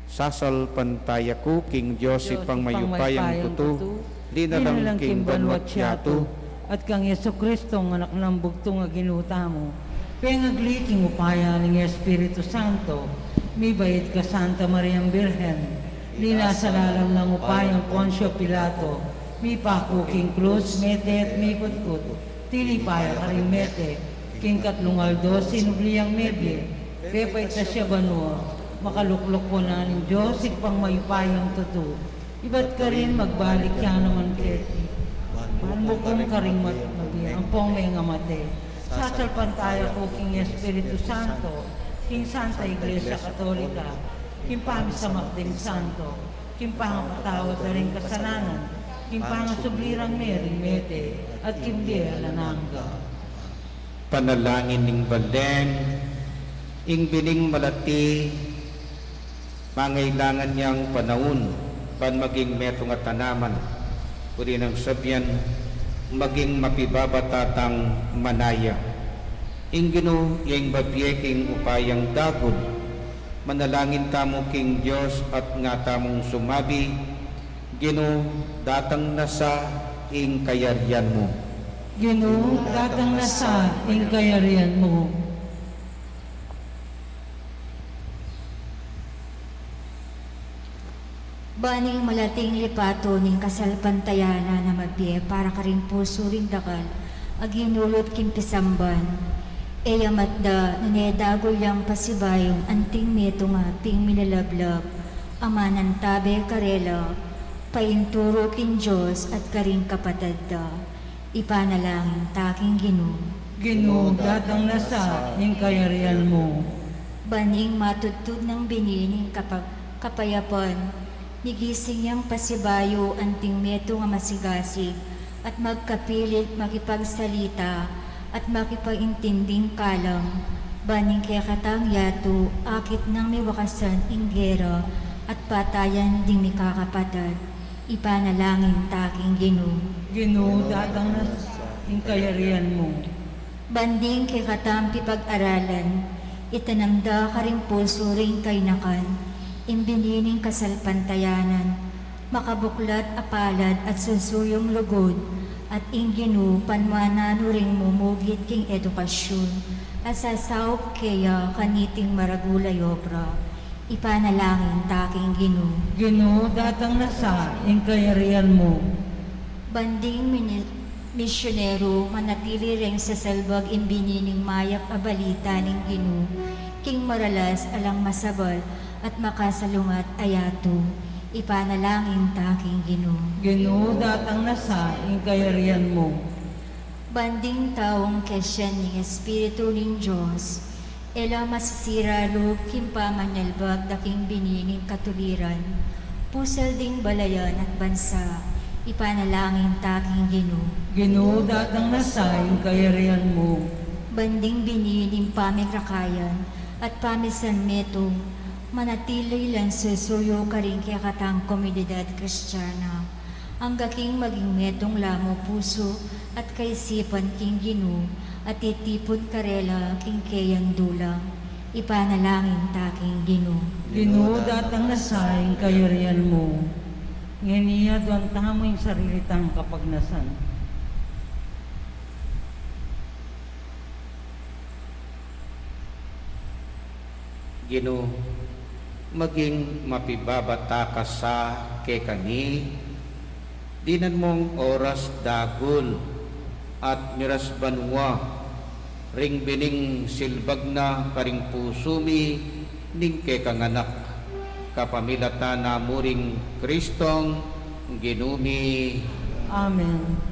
Sasalpantaya ku king Dios, Dios, Ibpang mayupayang tutu, linalang king banua at yatu, at kang Jesucristo, ang Anak nang bugtung a Ginu tamu, pengagli king upaya ning Espiritu Santo, mibait kang Santa Mariang Birhen, linasa lalam ning upayang Poncio Pilato, mipaku king krus, mete at mikutkut, tinipa ya karing mete, king katlung aldo sinubli yang mebie, pepaitas ya banua, makalukluk wanan ning Dios, Ibpang mayupayang tutu, ibat karin magbalik ya naman keti, ban mukung karing mat-, mabie ampong mengamate. Sasalpantaya ku king Espiritu Santo, king Santa Iglesia Katolika, king pamisamak ding santo, king pangapatawad da ring kasalanan, king pangasubli rang mie ring mete, at king bie alang angga. Panalangin ning Balen. Ing bining malati, mangailangan yang panaun ban maging metung a tanaman. Uli nang sabian, maging mapibabata tang manaya. Ing Ginu ya ing babie king upayang dagul. Manalangin tamu king Dios at ngatamung sumabi, Ginu, datang na sa ing kayarian mu. Ginu, datang na sa ing kayarian mu. Ban ing malating lipatu ning kasalpantayanan a mabie para karing pusu ring dakal a ginulut king pisamban. E ya matda nune dagul yang pasibayung anting metung a pin milalablab a manantabe karela, painturu king Dios at karing kapatad da. Ipanalangin ta king Ginu. Ginu, datang na sa ing kayarian mu. Ban ing matudtud nang bini ning kapa-, kapayapan, migising yang pasibayu anting metung a masigasig, at magkapilit makipagsalita, at makipagintinding kalam, ban ing kekatang yatu, akit nang miwakasan ing gera, at patayan ding mikakapatad. Ipanalangin ta king Ginu. Ginu, datang na sa ing kayarian mu. Ban ding kekatang pipag-aralan, itanam da karing pusu ring kainakan ing bini ning kasalpantayanan, makabuklat a palad at susuyung lugud, at ing Ginu panuanan nu ring mumugit king edukasyun, at sasaup keya kaniting maragul a obra. Ipanalangin ta king Ginu. Ginu, datang na sa ing kayarian mu. Ban ding mini-, misyonero manatili reng sasalbag ing bini ning mayap a balita ning Ginu king maralas alang masabal at makasalungat a yatu. Ipanalangin ta king Ginu. Ginu, datang na sa ing kayarian mu. Ban ding taung kesian ning Espiritu ning Dios, e la masisira lub king pamanyalbag da king bini ning katuliran, pusal ding balayan at bansa. Ipanalangin ta king Ginu. Ginu, datang na sa ing kayarian mu. Ban ding bini ning pamikrakayan at pamisanmetung manatili lang susuyu karing kekatang komunidad Kristiana, angga king maging metung la mu pusu at kaisipan king Ginu, at titipun karela king keyang dulang. Ipanalangin ta king Ginu. Ginu, datang na sa ing kayarian mu. Ngeni aduan tamu ing sarili tang kapagnasan. Ginu, maging mapibabata ka sa kekami, dinan mung oras dagul at miras banua ring bining silbag na karing pusu mi ning kekang Anak, kapamilatan na mu ring Kristong Ginu mi. Amen.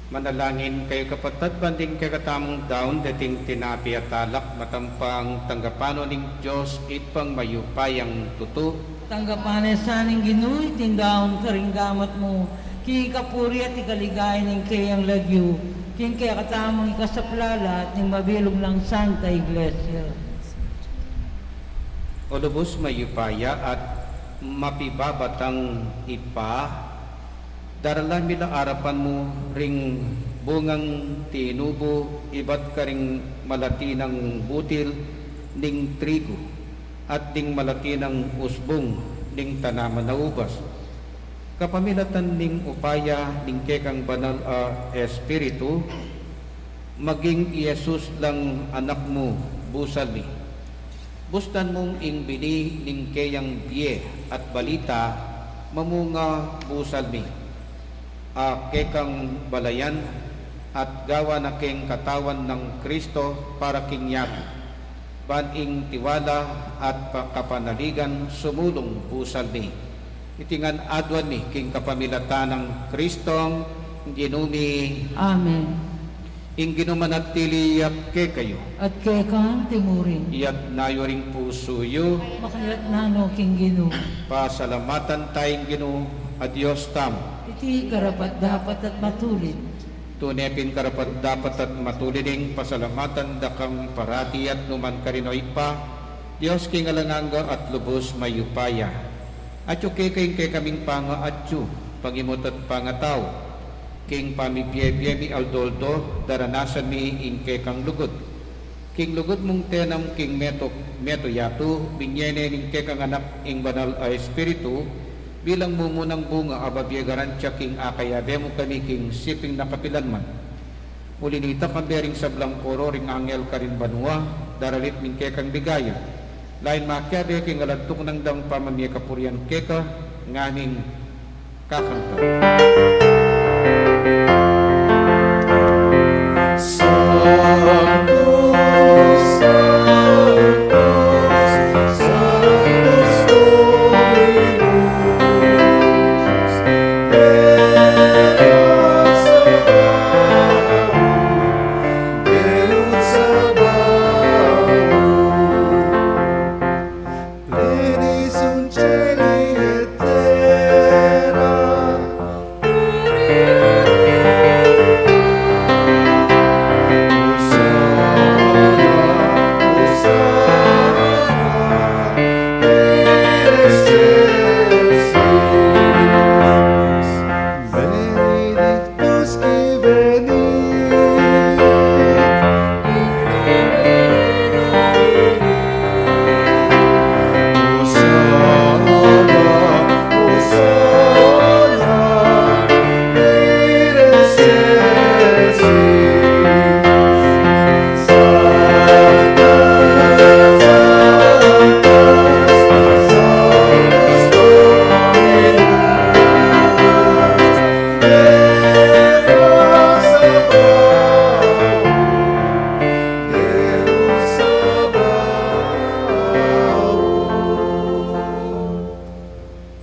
Manalangin kayu, kapatad, ban ding kekatamung daun deting tinape at alak, matampang tanggapan no ning Dios Ibpang mayupayang tutu. Tanggapan na sa ning Ginu iting daun karing gamat mu, king kapurian at king kaligayan ning keyang lagyu, king kekatamung ikasaplala at ning mabilug nang Santa Iglesia. O lubus mayupaya at mapibabatang Ibpa, daralan mi la arapan mu ring bungang tinubu ibat karing malati nang butil ning trigu at ding malati nang usbung ning tanaman a ubas. Kapamilatan ning upaya ning kekang Banal a Espiritu, maging i Jesus lang Anak mu, busal mi. Bustan mung ing bini ning keyang bie at balita, mamunga, busal mi, a kekang balayan at gawan na keng katawan nang Kristo para king yabi, ban ing tiwala at pa-, kapanaligan sumulung, busal mi. Iti ngan aduan mi king kapamilatan nang Kristong Ginu mi. Amen. Ing Ginu manatili ya kekayu. At keka mu rin. Iyatas yu ring pusu yu. Makayatas na no king Ginu. Pasalamatan taya ing Ginu a Dios tamu. Iti karapat-dapat at matulid. Tune pin karapat-dapat at matulid ing pasalamatan da kang parati at nu man karin, O Ibpa, Dios king alang angga at lubus mayupaya. Atyu keka ing kekaming pangaatyu, pangimut at pangatau, King pamibie-bie mi aldo-aldo, daranasan mi ing kekang lugud. King lugud mung tenam king meto, meto yatu, binie ne ning kekang Anak ing Banal a Espiritu, bilang mumunang bunga a babie garantia king akayabe mu kami king siping nakapilan man. Uli nita, kambe ring sablang koro ring angel karin banua, daralit ning kekang ligaya. Lain makiabe king alantuk nang dang pamamie kapurian keka, nganing kakanta.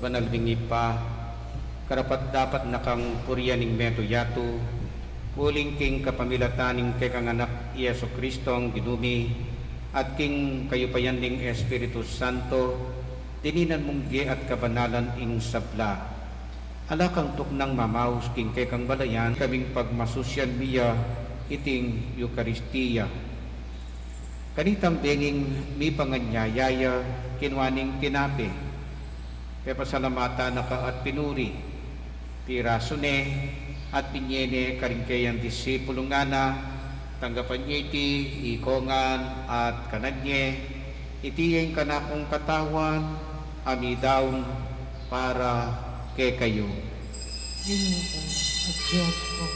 Banal ming Ibpa, karapat-dapat na kang purian ing meto yatu, uling king kapamilatan ning kekang Anak, i Jesucristo a Ginu mi, at king kayupayan ning Espiritu Santo, dininan mung bie at kabanalan ing sabla. Ala kang tuknang mamaus king kekang balayan, kaming pagmasusian mi ya iting Eukaristia. Kanitang benging mipanganyaya ya, kinua neng tinape, pepasalamatan na ka at pinuri, pirasu ne, at binie ne karing keyang disipulu, ngana: Tanggapan ye iti, ikong ngan, at kanan ye, iti ya ing kanakung katawan, a midaun para kekayu. Ginu ku at Dios ku.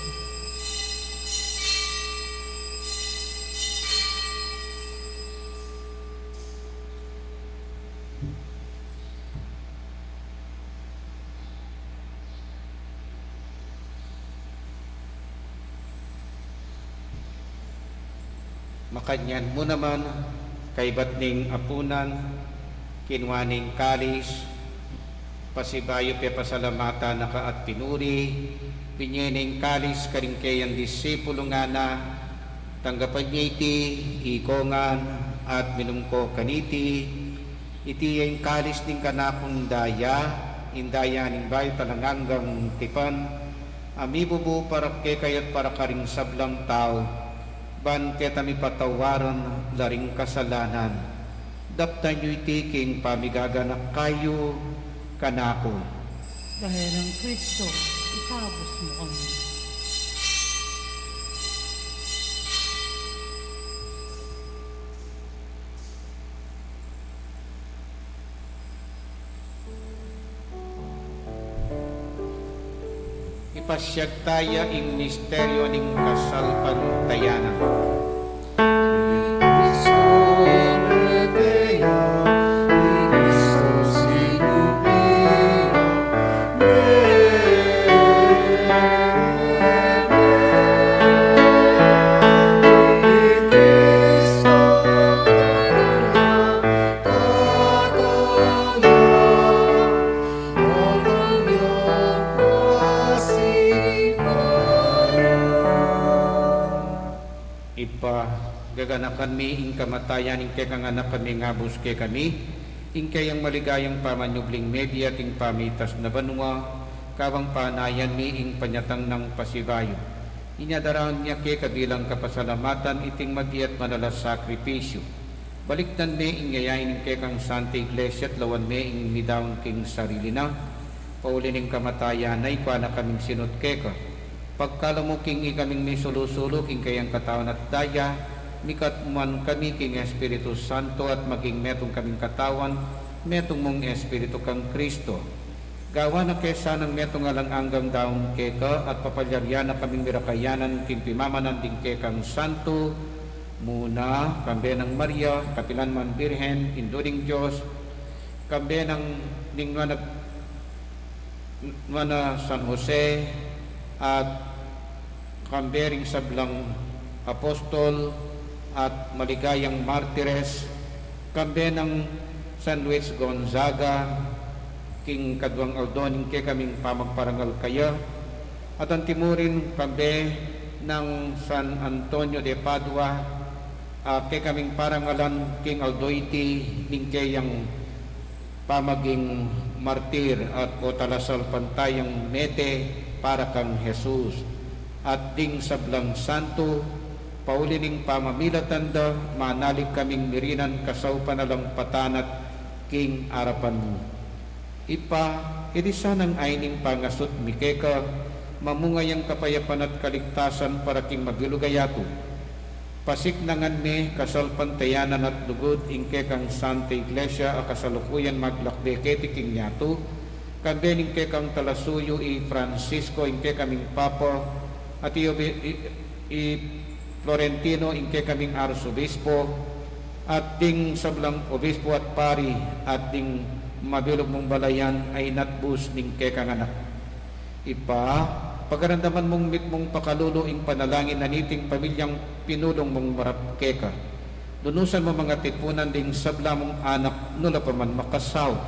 Makanyan mu naman, kaybat ning apunan, kinua ne ing kalis, pasibayu pepasalamatan na ka at pinuri, binie ne ing kalis karing keyang disipulu, ngana: Tanggapan ye iti, ikong ngan, at minum ko kaniti, iti ya ing kalis ning kanakung daya, ing daya ning bayu at alang anggang tipan, a mibubu para kekayu at para karing sablang tau, ban keta mipatawaran la ring kasalanan. Daptan yu iti king pamigaganaka yu kanaku. Dahil nang Kristo, ikabus mu kami. Ipasiag taya ing misteryo ning kasalpantayanan. Ibpa, gaganakan mi ing kamatayan ning kekang Anak a mingabus kekami, ing keyang maligayang pamanyubling mebie at ing pamitas na banua, kabang panayan mi ing panyatang nang pasibayu. Inya daraun mi keka bilang kapasalamatan iting mabie at banal a sakripisyu. Balikdan me ing yayain ning kekang Santa Iglesia at lawan me ing midaun king sarili na. Pauli ning kamatayan na, ikua na kaming sinut keka. Pagkalub mu king ikaming misulu-sulu king kayang katawan at daya, mikatmuan kami king Espiritu Santo at maging metung kaming katawan, metung mung Espiritu kang Kristo. Gawan na ke sanang metung alang anggang daun keka at papalyarian na kaming mirakayanan king pimamanan ding kekang santu, muna, kambe nang Maria, kapilan man Birhen, Indu ning Dios, kambe nang ning nuan a nuan a San Jose, at kambe ring sablang apostol at maligayang martires, kambe nang San Luis Gonzaga, king kaduang aldo ning kekaming pamagparangal kaya, at antimurin kambe nang San Antonio de Padua, a kekaming parangalan king aldo iti ning keyang pamaging martir at o talasalpantayang mete para kang Jesus, at ding sablang santu, pauli ning pamamilatan da, manalig kaming mirinan kasaupan alang patanat king arapan mu. Ibpa, iti sanang ayni ning pangasut mi keka, mamunga yang kapayapan at kaligtasan para king mabilug a yatu. Pasiknangan me kasalpantayanan at lugud ing kekang Santa Iglesia a kasalukuyan maglakbe keti king yatu, kambe ning kekang talasuyu i Francisco ing kekaming Papa, at i, obi- i, i Florentino ing kekaming Arsobispo, at ding sablang obispo at pari, at ding mabilug mung balayan a inatbus ning kekang anak. Ibpa, pagaramdaman mung mitmung pakalulu ing panalangin na niting pamilyang pinulung mung marap keka. Lunusan mu mang atipunan ding sabla mung anak nu la pa man makasaup.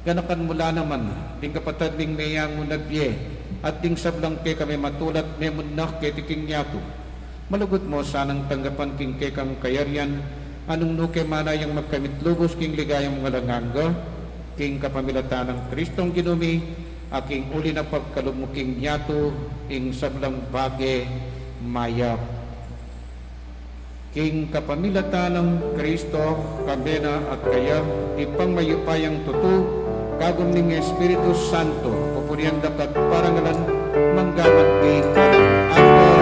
Ganakan mu la naman ding kapatad ming meyangu na bie at ding sablang keka mematulat memunnak keti king yatu. Malugud mu sanang tanggapan king kekang kayarian, nung nu ke manayang magkamit lubus king ligaya mung alang angga, king kapamilatan nang Kristong Ginu mi, a king uli na pagkalub mu king yatu, ing sablang bage mayap. King kapamilatan nang Kristo, kambe na at kaya, Ibpang mayupayang tutu, kagum ning Espiritu Santo, pupurian da ka at parangalan, mangga man king alang angga.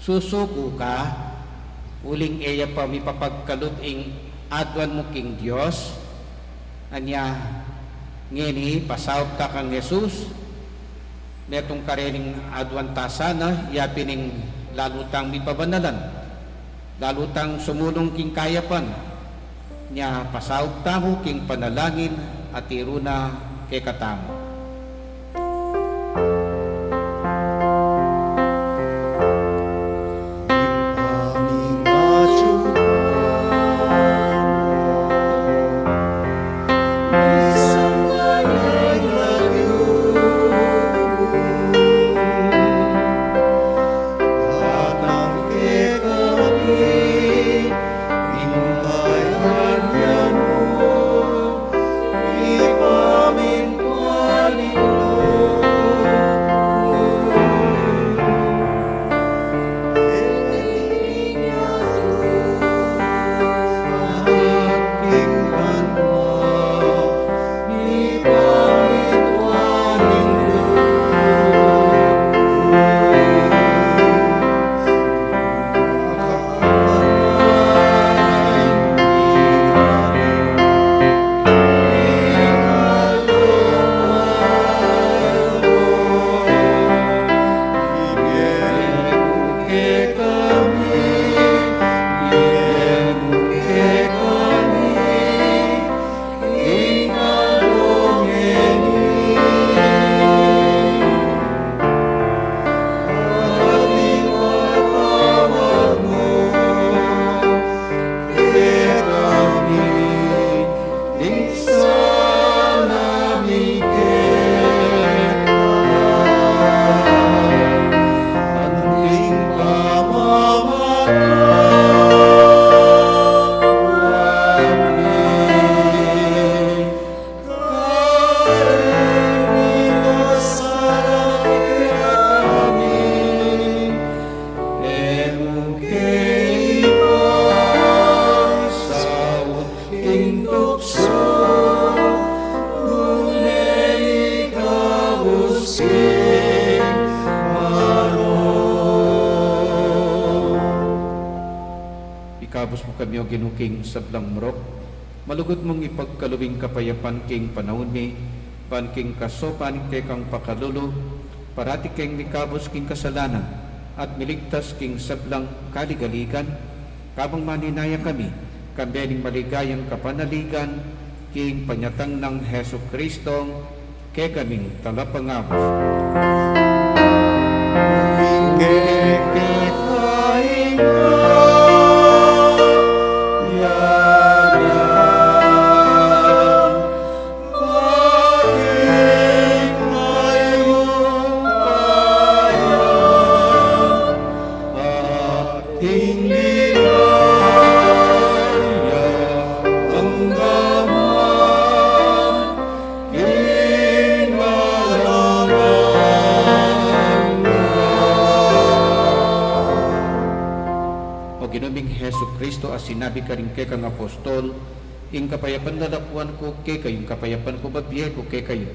Susuku ka, uling e ya pa mipapagkalub ing aduan mu king Dios. Anya ngeni, pasaup ta kang Jesus, metung karening aduan ta sana, ya pin ing lalu tang mipabanalan, lalu tang sumulung king kayapan. Nya pasaup tamu king panalangin a tiru na kekatamu. Ikabus mu kami, O Ginu, king sablang marok. Malugud mung ipagkalub ing kapayapan king panaun mi, ban king kasopan ning kekang pakalulu, parati keng mikabus king kasalanan, at miligtas king sablang kaligaligan, kabang maninaya kami, kambe ning maligayang kapanaligan, king panyatang nang Jesucristo, kekaming talapangabus. Ing ligaya angga man king alang angga. O Ginu ming Jesucristo, a sinabi karing kekang apostol, ing kapayapan lalakuan ku kekayu, ing kapayapan ku bibie ku kekayu.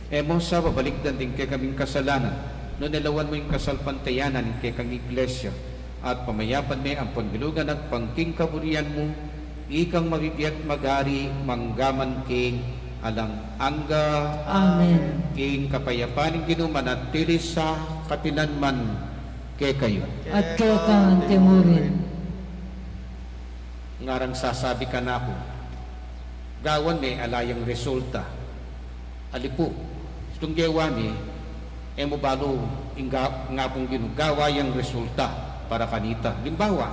E mu sa babalikdan ding kekaming kasalanan, nune lawan mu ing kasalpantayanan ning kekang Iglesia, at pamayapan me ampon bilugan agpang king kaburian mu, ikang mabibie at magari mangga man king alang angga. Amen. Ing kapayapan ning Ginu manatili sa kapilan man kekayu. At keka mu rin. Ngarang sasabi kanaku, gawan me ala yang resulta. Ali pu, itung gewa mi, e mu balu ing ga-, ngapung Ginu, gawa yang resulta para kanita. Alimbawa,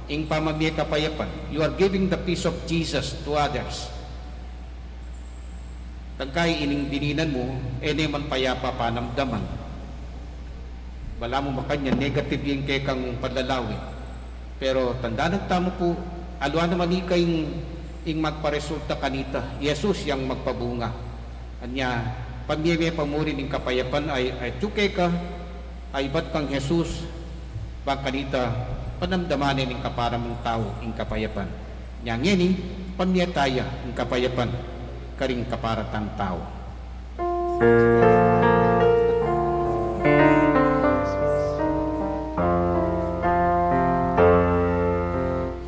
ing pamamie kapayapan, you are giving the peace of Jesus to others. Tangkai ining dininan mu, e ne man payapa panamdaman. Balamu makanyan negative ing kekang panlalawe. Pero tandanan tamu pu, alwa naman ika ing, ing magparesulta kanita, i Jesus yang magpabunga. Anya, pamie me pamuri ning kapayapan a, a atyu keka, a ibat kang Jesus, bang kanita, panamdaman ne ning kapara mung tau ing kapayapan. Nya ngeni, pamie taya ing kapayapan karing kapara tang tau.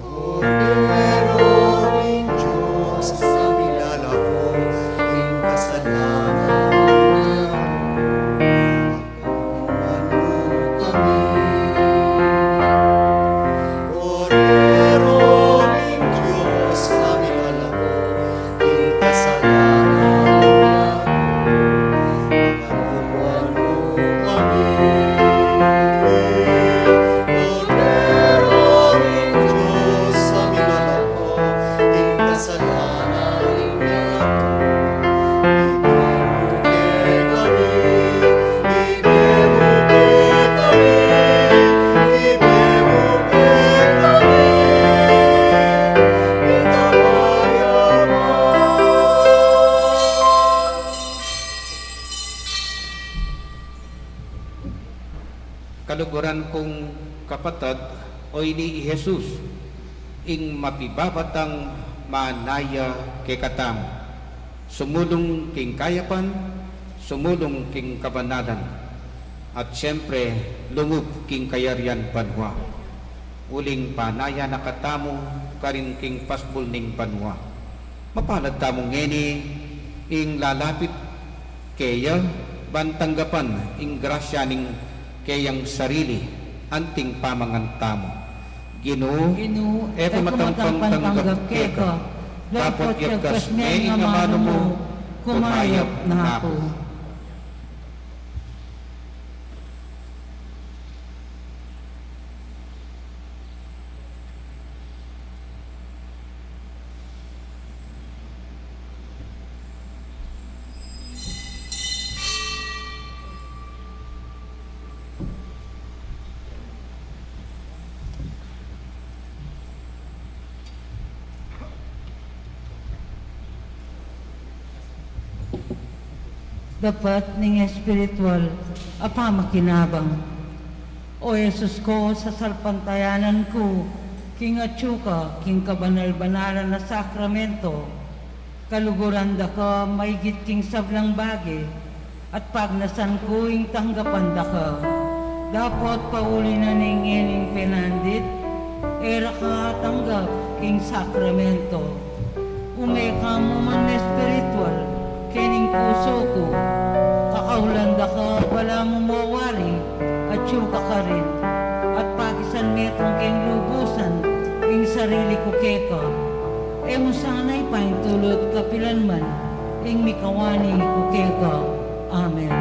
Kordero ning Dios, a milalako king kasalanan ning mundo. Kordero ning Dios, a milalako king kasalanan ning mundo. Kordero ning Dios, a milalako king kasalanan ning mundo. Kaluguran kung kapatad, o ini i Jesus, ing mapibabatang manaya kekatamu. Sumulung king kayapan, sumulung king kabanalan, at siyempre, lungub king kayarian banua. Uling panaya na katamu karin king pasbul ning banua. Mapalad tamu ngeni ing lalapit keya, ban tanggapan ing grasya ning keyang sarili, anting pamangan tamu. Ginu, Ginu, e ku matampang tanggap keka, dapot yagkas me ing amanu mu, kumayap na aku. Dapat ning espiritual a pamakinabang. O Jesus ku, sasalpantayanan ku king atyu ka king kabanal-banalan a sakramento. Kaluguran da ka maigit king sablang bage, at pagnasan ku ing tanggapan da ka. Dapot pauli na ning ngening penandit, E ra ka tanggap king sakramento. Ume ka mu man espiritual kening pusu ku. Kakaulan da ka balamu mawari, atyu ka karin, at pakisan metung king lubusan ing sarili ku keka. E mu sana ipaintulut kapilanman ing mikawani ku keka. Amen.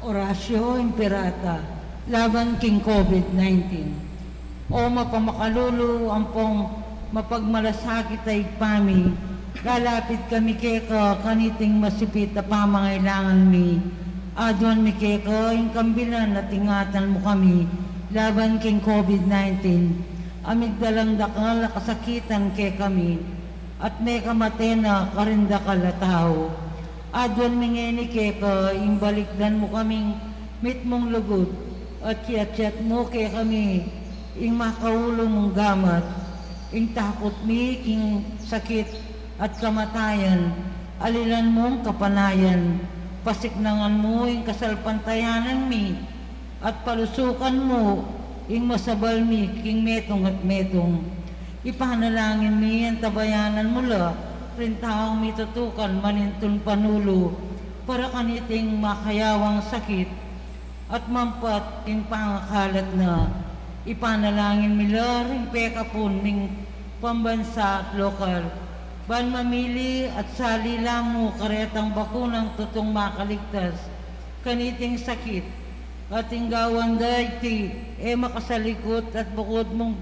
Oratio Imperata laban king COVID nineteen. O mapamakalulu ampong mapagmalasakit a Ibpa mi, lalapit kami keka kaniting masipit a pamangailangan mi. Aduan mi keka ing kambilan at ingatan mu kami laban king COVID nineteen. A migdalang dakal a kasakitan kekami, at mekamate na karing dakal a tau. Aduan mi ngeni keka ing balikdan mu kaming mitmung lugud, at kiakyat mu kekami ing makaulu mung gamat. Ing takut mi king sakit at kamatayan, alilan mung kapanayan. Pasiknangan mu ing kasalpantayanan mi, at palusukan mu ing masabal mi king metung at metung. Ipanalangin mi ing tabayanan mu la ring taung mitutukan manintun panulu para kaniting makayawang sakit at mampat king pangakalat na. Ipanalangin mi la ring pekapun ming pambansa at lokal, ban mamili at sali la mu karetang bakunang tutung makaligtas kaniting sakit, at ing gawan da iti e makasalikut at bukud mung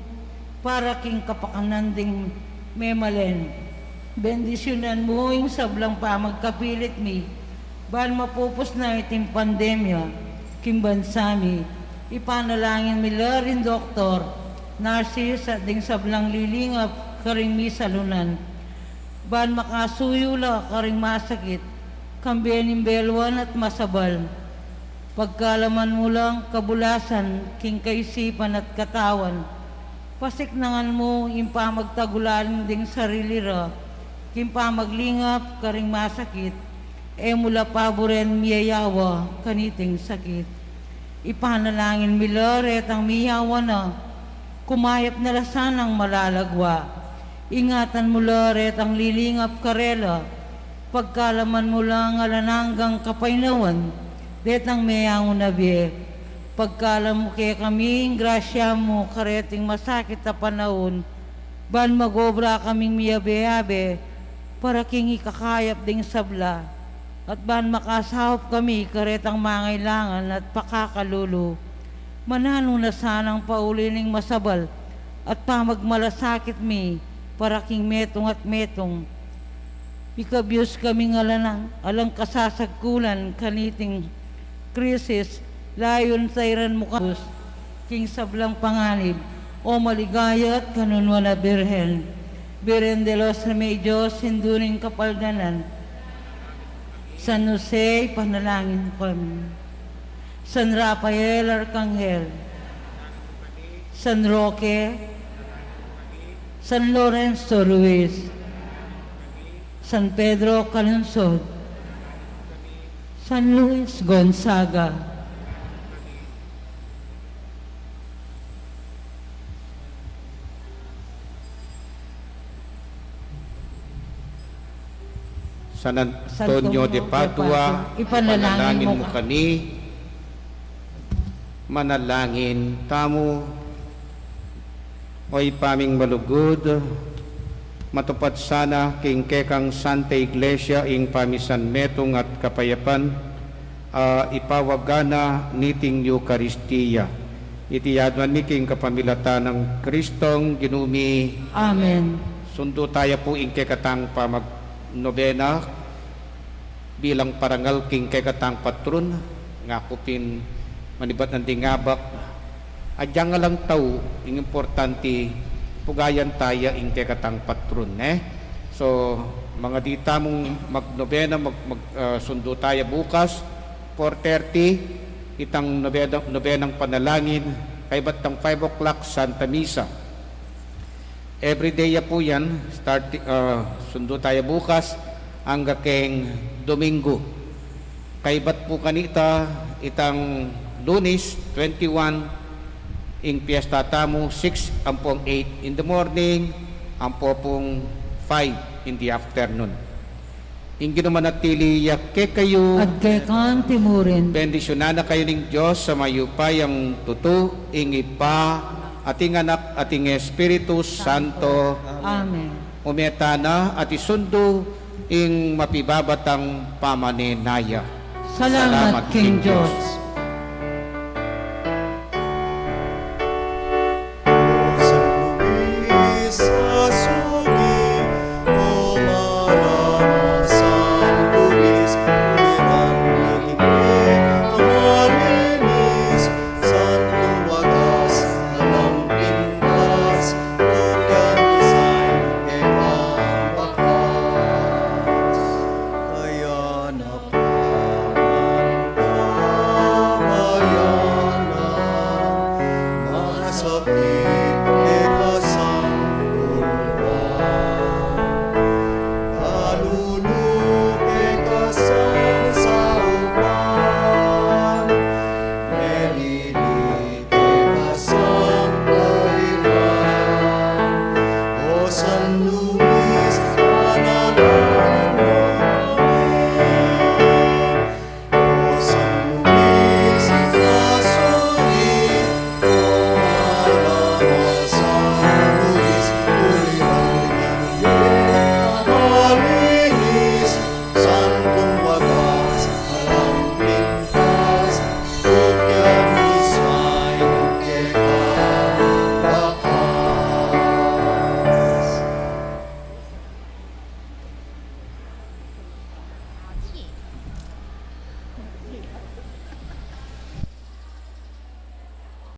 para king kapakanan ding memalen. Bendisyunan mu ing sablang pamagkapilit mi, ban mapupus na iting pandemya king bansa mi. Ipanalangin mi la ring doktor, narsis, at ding sablang lilingap karing misalunan, ban makasuyu la karing masakit, kambe ning beluan at masabal. Pagkalaman mu lang kabulasan king kaisipan at katawan. Pasiknangan mu ing pamagtagulaling ding sarili ra king pamaglingap karing masakit, e mu la paburen miyayawa kaniting sakit. Ipanalangin mi la retang miyawa na, kumayap na la sanang malalagwa. Ingatan mu la retang lilingap karela, pagkalaman mu lang alang anggang kapaynawan detang meyangu na bie. Pagkalam mu kekami ing grasya mu kareting masakit a panaun, ban mag-obra kaming miyabe-yabe para king ikakayap ding sabla, at ban makasaup kami karetang mangailangan at pakakalulu. Mananu na sanang pauli ning masabal at pamagmalasakit mi para king metung at metung. Ikabyus kaming alang, alang kasasagkulan kaniting krisis, layun sairan mu ka king sablang panganib, O maligaya at kanunuan a Birhen, Birhen de los Remedios, Indu ning Kapaldanan. San Jose, ipanalangin mu kami. San Rafael Arkanghel, San Roque, San Lorenzo Ruiz, San Pedro Calungsod, San Luis Gonzaga, San Antonio de Padua, ipanalangin mu kami. Manalangin tamu. O Ibpa ming malugud, matupad sana king kekang Santa Iglesia ing pamisanmetung at kapayapan a ipawaga na niting Eukaristia. Iti aduan mi king kapamilatan nang Kristong Ginu mi. Amen. Sundu taya pu ing kekatang pamagnobena bilang parangal king kekatang patron, ngaku pin manibat nang ding abak, agyang alang tau, ing importante, pugayan taya ing kekatang patron, e? So, mangadi tamung magnobena, mag, mag, ah, sundu taya bukas, four thirty, itang nobena, nobenang panalangin, kaybat tang five o'clock, Santa Misa. Everyday ya pu yan, start, ah, sundu taya bukas, angga keng Domingo. Kaybat pu kanita, itang Lunes, twenty-one, ing piyesta tamu, six ampong eight in the morning, ampo pung five in the afternoon. Ing Ginu manatili ya kekayu. At keka mu rin. Bendisyunan na kayu ning Dios a mayupayang tutu, ing Ibpa, at ing Anak, at ing Espiritu Santo. Amen. Ume tana at isundu ing mapibabatang pamanenaya. Salamat king Dios.